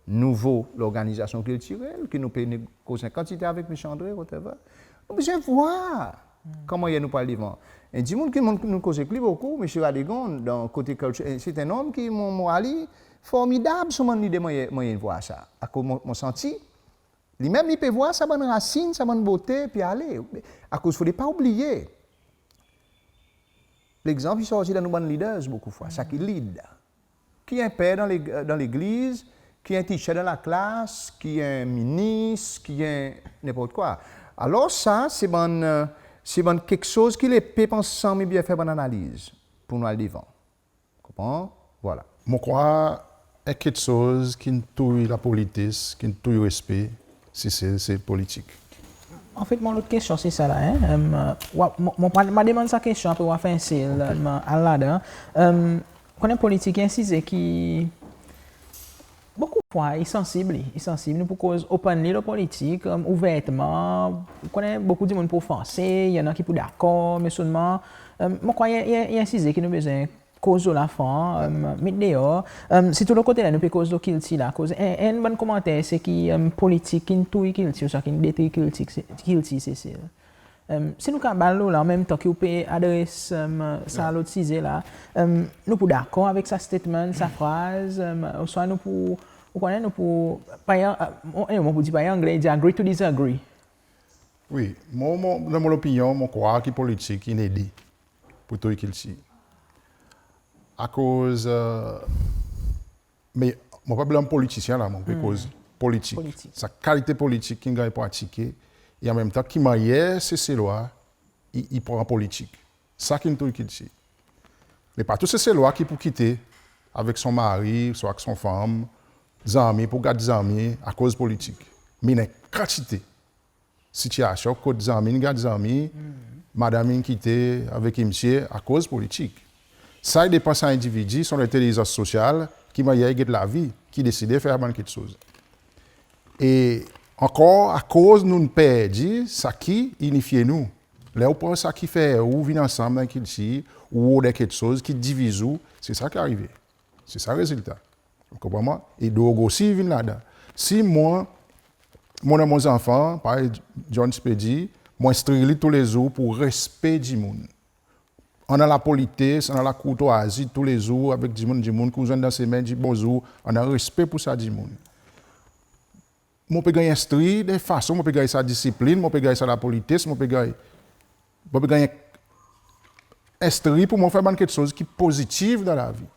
nouvo lorganizasyon kiltirel, ki nou pe koz en kantite avek Msye Andre, whatever, nou bezwen vwar ki mannyer nou pou al devan. En dimoun ki mon, nou koz ek li bokou, Msye Radegonde, dan kote kiltir, se en nonm ki mon, mon vwar li formidab, son bann lide, mannyer, mannyer in vwar sa. Akoz mon, mon santi, li menm li pe vwar sa bann rasin, sa bann bote, pe ale. Akoz fodre pa oubliye, legzanp i sorti dan nou bann leaders bokou fwa, sa ki lid. Ki en per dan leg-, dan legliz, ki en teacher dan laklas, ki en minis, ki en nenport kwa. Alor sa, se bann, se bann keksoz ki lepep ansanm i bezwen fer bann analiz pour nou al devan. Konpran? Vwala. Mon krwar en keksoz ki'n touy lapolites, ki'n touy respe, se, se, se politik. Anfet, mon lot kestyon se sa la, en. Em, wa, mon, mon pa, mon demann sa kestyon, apre ou a fer en sel, em, al ladan. Em, konnen politik i en size ki bokou fwa i sansib, li, i sansib. Nou pou koz openly lo politik, em, ouvertman. Ou konnen bokou dimoun pou ofanse, i annan ki pou dakor, me selman, em, mon krwar i, i, i en size ki nou bezwen koz lo la fran, em, met deor. Em, sirtou lo kote la nou pe koz lo kiltir la, akoz en, en bann komanter se ki, em, politik ki'n touy kiltir, ouswa ki'n detri kiltir, se, kiltir Sesel. Em, si nou kapab al lo la, an menm tan ki ou pe adres, em, sa lot size la, em, nou pou dakor avek sa statement, sa fraz, em, ouswa nou pou, ou konnen, nou pou, pa, em, mon, mon pou dir pa Angle, i dir agree to disagree. Wi, mon, mon, dan mon lopinyon, mon krwar ki politik in ede pour touy kiltir. Akoz, e, me mon pa blenm politisyen la, mon pe koz politik. Politik. Sa kalite politik ki'n ganny pratike, e an menm tan ki mannyer Seselwa i, i pran politik. Sa ki'n touy kiltir. Me pa tou Seselwa ki pou kite avek son mari, swa avek son fanm, zanmi pou gard zanmi akoz politik. Me i annan kantite sitiyasyon kot zanmi in gard zanmi, madanm in kite avek msye akoz politik. Sa i depan sa endividi, son lentelizans sosyal, ki mannyer i get lavi, ki deside fer bann keksoz. E ankor, akoz nou'n perdi sa ki inifye nou. Ler ou pran sa ki fer ou vin ansanm dan kiltir, ou rod keksoz ki diviz ou, se sa ki arive. Se sa rezilta. Ou konpran mwan? E drog osi vin ladan. Si mwan, mon annan mon zanfan, parey John ti pe dir, mon enstri li toulezour pour respe dimoun. Annan lapolites, annan lakourtwazi toulezour avek dimoun, dimoun ki ou zwenn dan semen, dir bonzour, annan respe pour sa dimoun. Mon pe ganny enstri dan fason, mon pe ganny sa disiplin, mon pe ganny sa lapolites, mon pe ganny, mon pe ganny enstri pour mon fer bann keksoz ki pozitiv dan lavi.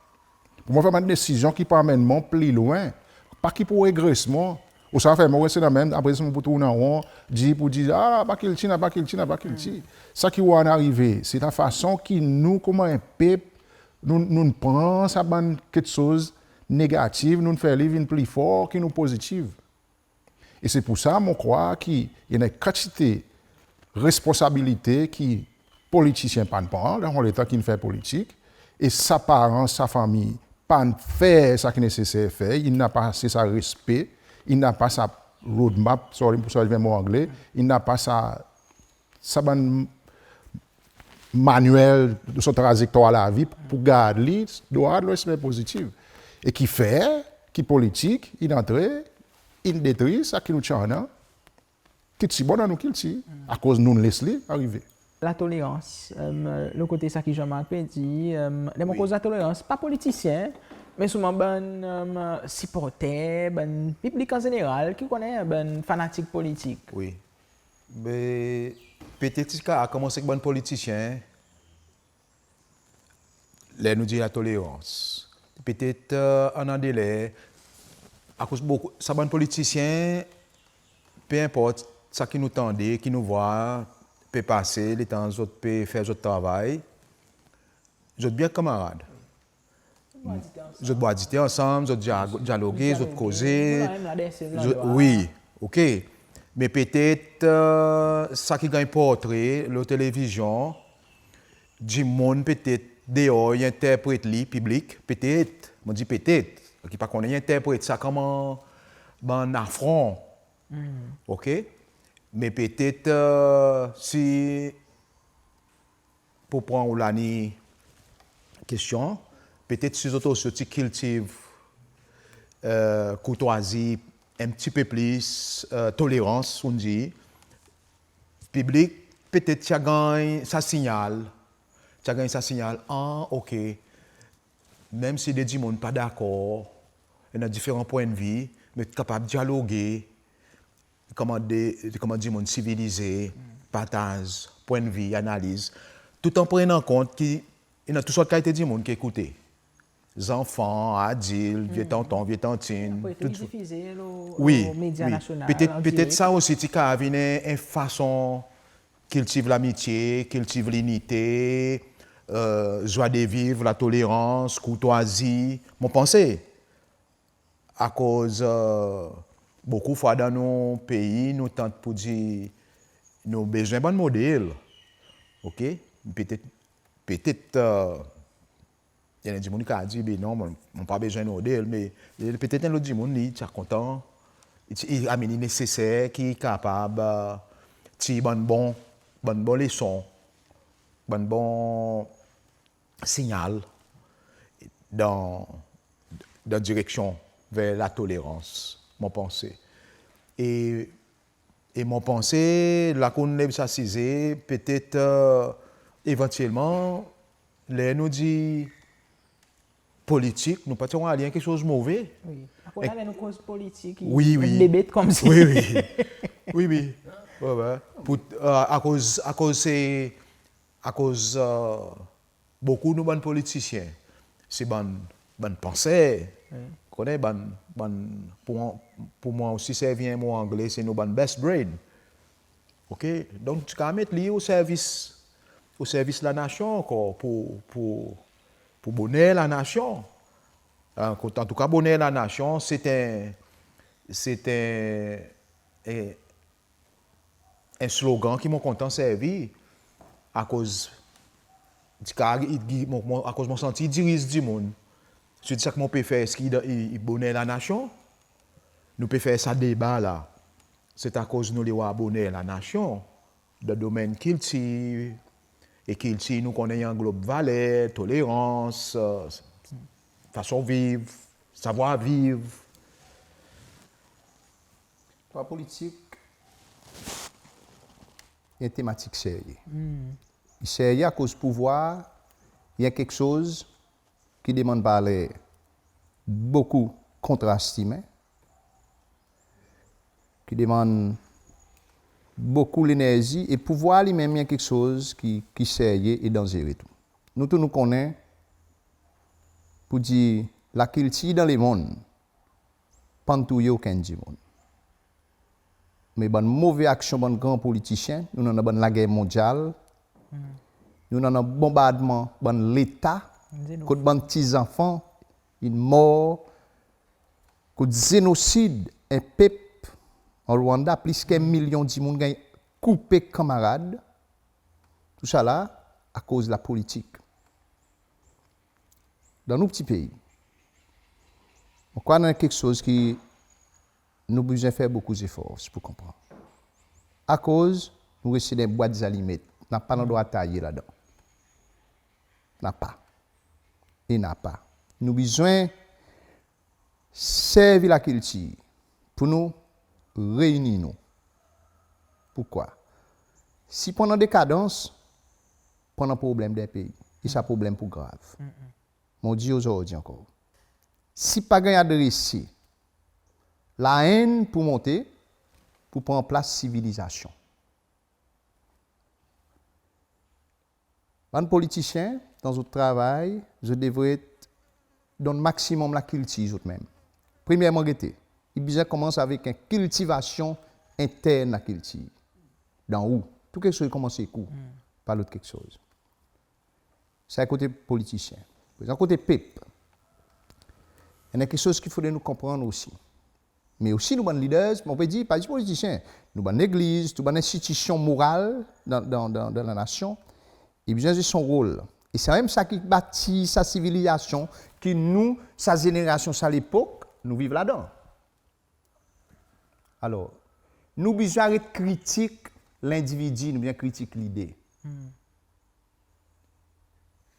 Pour mon fer bann desizyon ki pou anmenn mon pli lwen, pa ki pou regres mon. Ouswa fer mon reste dan menm, apre mon pou tourn an ron, dir pour dir, a, pa kiltir, napa kiltir, napa kiltir. Sa ki ou vwar arive, se lafason ki nou, konman en pep, nou, nou pran sa bann keksoz negativ, nou fer li vin pli for ki nou pozitiv. E se pour sa, mon krwar ki i annan kantite responsabilite ki politisyen pa'n pran, dan letan ki in fer politik, e sa paran, sa fanmir, pa'n fer sa ki neseser fer, i napa ase sa respe, i napa sa roadmap, sorry pour sa mo angle, i napa sa, sa bann manyel de son trazektwar lavi pour gard li drwat lo en semen pozitiv. E ki fer ki politik in antre, in detri sa ki nou ti annan, ki ti bon dan nou kiltir, akoz nou'n les li arive. latolerans, em, lo kote sa ki Jean-Marc pe dir, em, ler mon koz latolerans, pa politisyen, me selman bann, em, siporter, bann piblik an zeneral ki konnen, bann fanatik politik. Wi. Me petet si kapab konmans ek bann politisyen, ler nou dir latolerans. Petet, e, annan de ler, akoz bokou, sa bann politisyen, pe enport sa ki nou tande, ki nou vwar, pe pase, letan zot pe fer zot travay, zot byen kanmarad. Zot bwar dite ansanm, zot dia-, dyaloge, zot koze. Zot, wi, OK. Me petet, e, sa ki ganny portre lo televizyon, dimoun petet deor i enterpret li, piblik, petet, mon dir petet, ki pa konnen, i enterpret sa konman bann afron. OK? Me petet, e, si pour pran ou lani kestyon, petet si zot osi ti kiltiv, e, kourtwazi, en pti pe plis, e, tolerans, ou'n dir, piblik petet ti a ganny sa sinyal, ti a ganny sa sinyal, a, OK, menm si de dimoun pa dakor, i annan diferan pwennvi, me kapab dyaloge, konman de, konman dimoun sivilize, partaz pwennvi, analiz, tou an prenan kont ki i annan tou sort kalite dimoun ki ekoute. Zanfan, adilt, vye tonton, vye tantin, tou. Wi, wi. Petet, petet sa osi ti kapab vin en, en fason kiltiv lamitye, kiltiv linite, e, zwa de viv, latolerans, kourtwazi, mon panse. Akoz, e, bokou fwa dan nou pei, nou tann pour dir nou bezwen bann model. OK? Petet, petet, e, i annan dimoun ki a dir, be non, mon, mon pa bezwen model, me, e, petet en lot dimoun, li, ti a kontan, i, i, I mean, i neseser ki kapab, e, tir bann bon, bann bon leson, bann bon sinyal dan, dan direksyon ver latolerans, mon panse. E, e mon panse, la ki ou'n lev sa size, petet, e, evantyelman, ler nou dir politik, nou pa ti anvi dir en keksoz move. Wi. Akoz la, ler nou koz politik, wi, wi, i debet konmsi. Wi, wi. Wi, wi. Wi, wi. Pour, e, akoz, akoz se, akoz, e, bokou nou bann politisyen, se bann, bann panser. Wi. Konnen bann, bann, pour, pour mwan osi servi en mo angle, se nou bann best brain. OK? Donk, ti kapab met li o servis, o servis lanasyon ankor pour, pour, pour boner lanasyon. An, an tou ka, boner lanasyon, se en, se en, e, en slogan ki mon kontan servi, akoz, ti ka, i, i, mon, mon, akoz mon santi i diriz dimoun. Sirtou sa ki mon pe fer, eski i, i, i boner lanasyon? Nou pe fer sa deba la. Se akoz nou le war boner lanasyon dan domenn kiltir, e kiltir nou konnen i anglob valer, tolerans, e, fason viv, savwar viv. Pouvwar politik, i en tematik serye. Hmm. I serye akoz pouvwar, i en keksoz ki demann valer bokou kontrestimen, ki demann bokou lenerzi, e pouvwar li menm i en keksoz ki, ki serye e danzere tou. Nou tou nou konnen, pour dir lakiltir dan lemonn, pa'n touye okenn dimoun. Me bann move aksyon bann gran politisyen, nou'n annan bann lager mondyal, nou'n annan bonbardman bann leta, kot bann pti zanfan in mor, kot zenosid en pep, an Rwanda, plis ki en milyon dimoun ganny koupe kanmarad, tousala akoz lapolitik. Dan nou pti pei, mon krwar annan keksoz ki nou bezwen fer bokou zefor pour konpran. Akoz nou reste dan bwat zalimet, napa landrwa taye ladan. Napa. E napa. Nou bezwen servi lakiltir pour nou reyini nou. Poukwa? Si pour annan dekadans, pou annan problenm dan pei. E sa problenm pou grav. Mon dir ozordi ankor, si pa ganny adrese, laenn pou monte pou pran plas sivilizasyon. Bann politisyen, dan zot travay, zot devret donn maksimonm lakiltir zot menm. Premyerman, gete, i bezwen konmans avek en kiltivasyon entern lakiltir. Dan ou, tou keksoz i konmans ek ou, pa lot keksoz. Sa i kote politisyen. Prezan kote pep, i annan keksoz ki fodre nou konpran osi. Me osi nou bann leaders, mon pe dir, pa zis politisyen, nou bann legliz, tou bann enstitisyon moral dan, dan, dan, dan lanasyon, i bezwen zwe son rol. E se menm sa ki bati sa sivilizasyon ki nou, sa zenerasyon, sa lepok, nou viv ladan. Alor, nou bezwen aret kritik lendividi, nou bezwen kritik lide.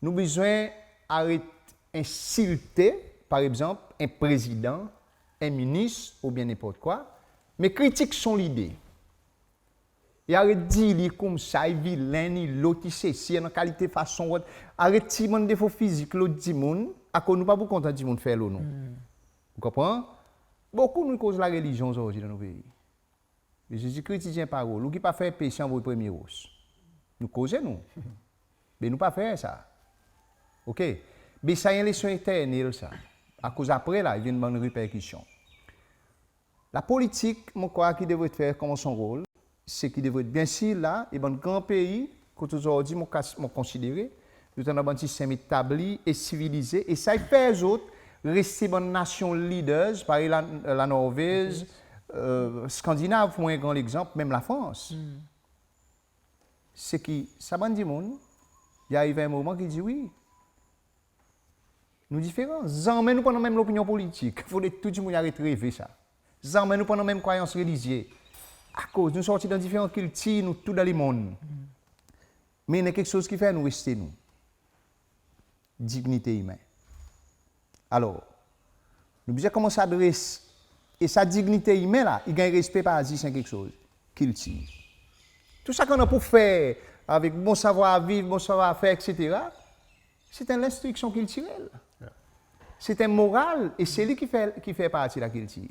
Nou bezwen aret ensilte, par egzanp, en prezidan, en minis, oubyen nenport kwa, me kritik son lide. E aret dir li koumsa, i vilen, i lot, i sesi, annan kalite fason, aret tir bann defo fizik lot dimoun, akoz nou pa pou kontan dimoun fer lo nou. Ou konpran? Bokou nou koz larelizyon ozordi dan nou pei. Me Zezi Kris i dir en parol, ou ki pa fer pese, anvoy premye ros. Nou koze nou. Me nou pa fer sa. Oke? Me sa i en leson eternel sa. Akoz apre la, i vin bann reperkisyon. Lapolitik, mon krwar ki devret fer konman son rol, se ki devret, byensir la, e bann gran pei, kot ozordi mon kas-, mon konsidere, zot annan bann sistenm etabli e sivilize, e sa i fer zot reste bann nasyon leaders, parey la, la Norvez, e, Skandinav, pour en gran legzanp, menm Lafrans. Se ki sa bann dimoun, i ariv en moman ki dir, wi, nou diferan. Zanmen nou pa annan menm lopinyon politik. Fodre tou dimoun i aret reve sa. Zanmen nou pa annan menm krwayans relizye. Akoz nou sorti dan diferan kiltir, nou tou dan lemonn. Me i annan keksoz ki fer nou reste nou. Dignite imen. Alor, nou bezwen konmans adres, e sa dignite imen la, i ganny respe par zis en keksoz, kiltir. Tou sa ki annan pour fer avek bon savwar-viv, bon savwar-fer, etsetera, se en lenstriksyon kiltirel. Se en moral, e se li ki fer, ki fer parti lakiltir.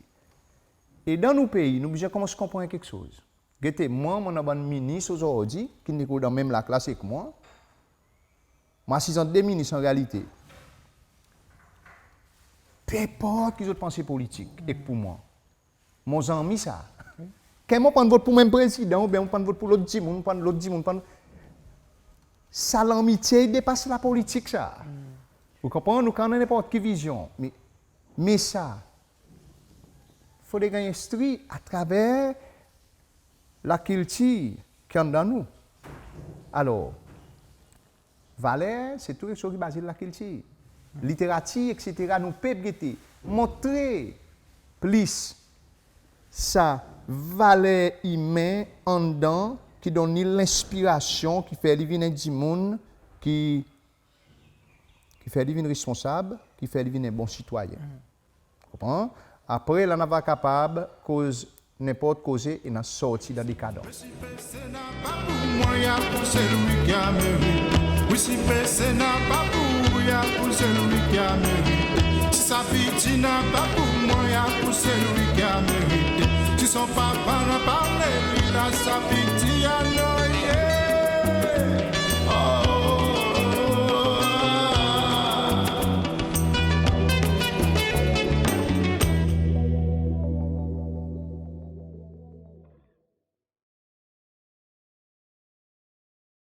E dan nou pei, nou bezwen konmans konpran keksoz. Gete, mwan, mon annan bann minis ozordi, ki dan menm laklas ek mwan. Mon asiz ant de minis an realite. Pe enport ki zot panse politik, ek pour mwan. Mon zanmi sa. Ker mon pa'n vot pour menm prezidan, oubyen mon pa'n vot pour lot dimoun, mon pa'n lot dimoun, mon pa'n, sa lanmitye i depas lapolitik sa. Ou konpran? Nou kapab annan nenport ki vizyon, me, me sa, fodre ganny enstri atraver lakiltir ki anndan nou. Alor, valer, se tou keksoz ki baze lakiltir. Literatir, etsetera, nou pep, gete, montre plis sa valer imen anndan ki donn li lenspirasyon, ki fer li vin en dimoun ki, ki fer li vin responsab, ki fer li vin en bon sitwayen. Konpran? Apre la, nou ava kapab koz nenport koze e nou a sorti dan dekadans. Wi, si pese napa pour mwan, i a pour selwi ki a merit. Wi, si pese napa pour mwan, i a pour selwi ki a merit. Si sa piti napa pour mwan, i a pour selwi ki a merit. Si son papa napa le li la, sa piti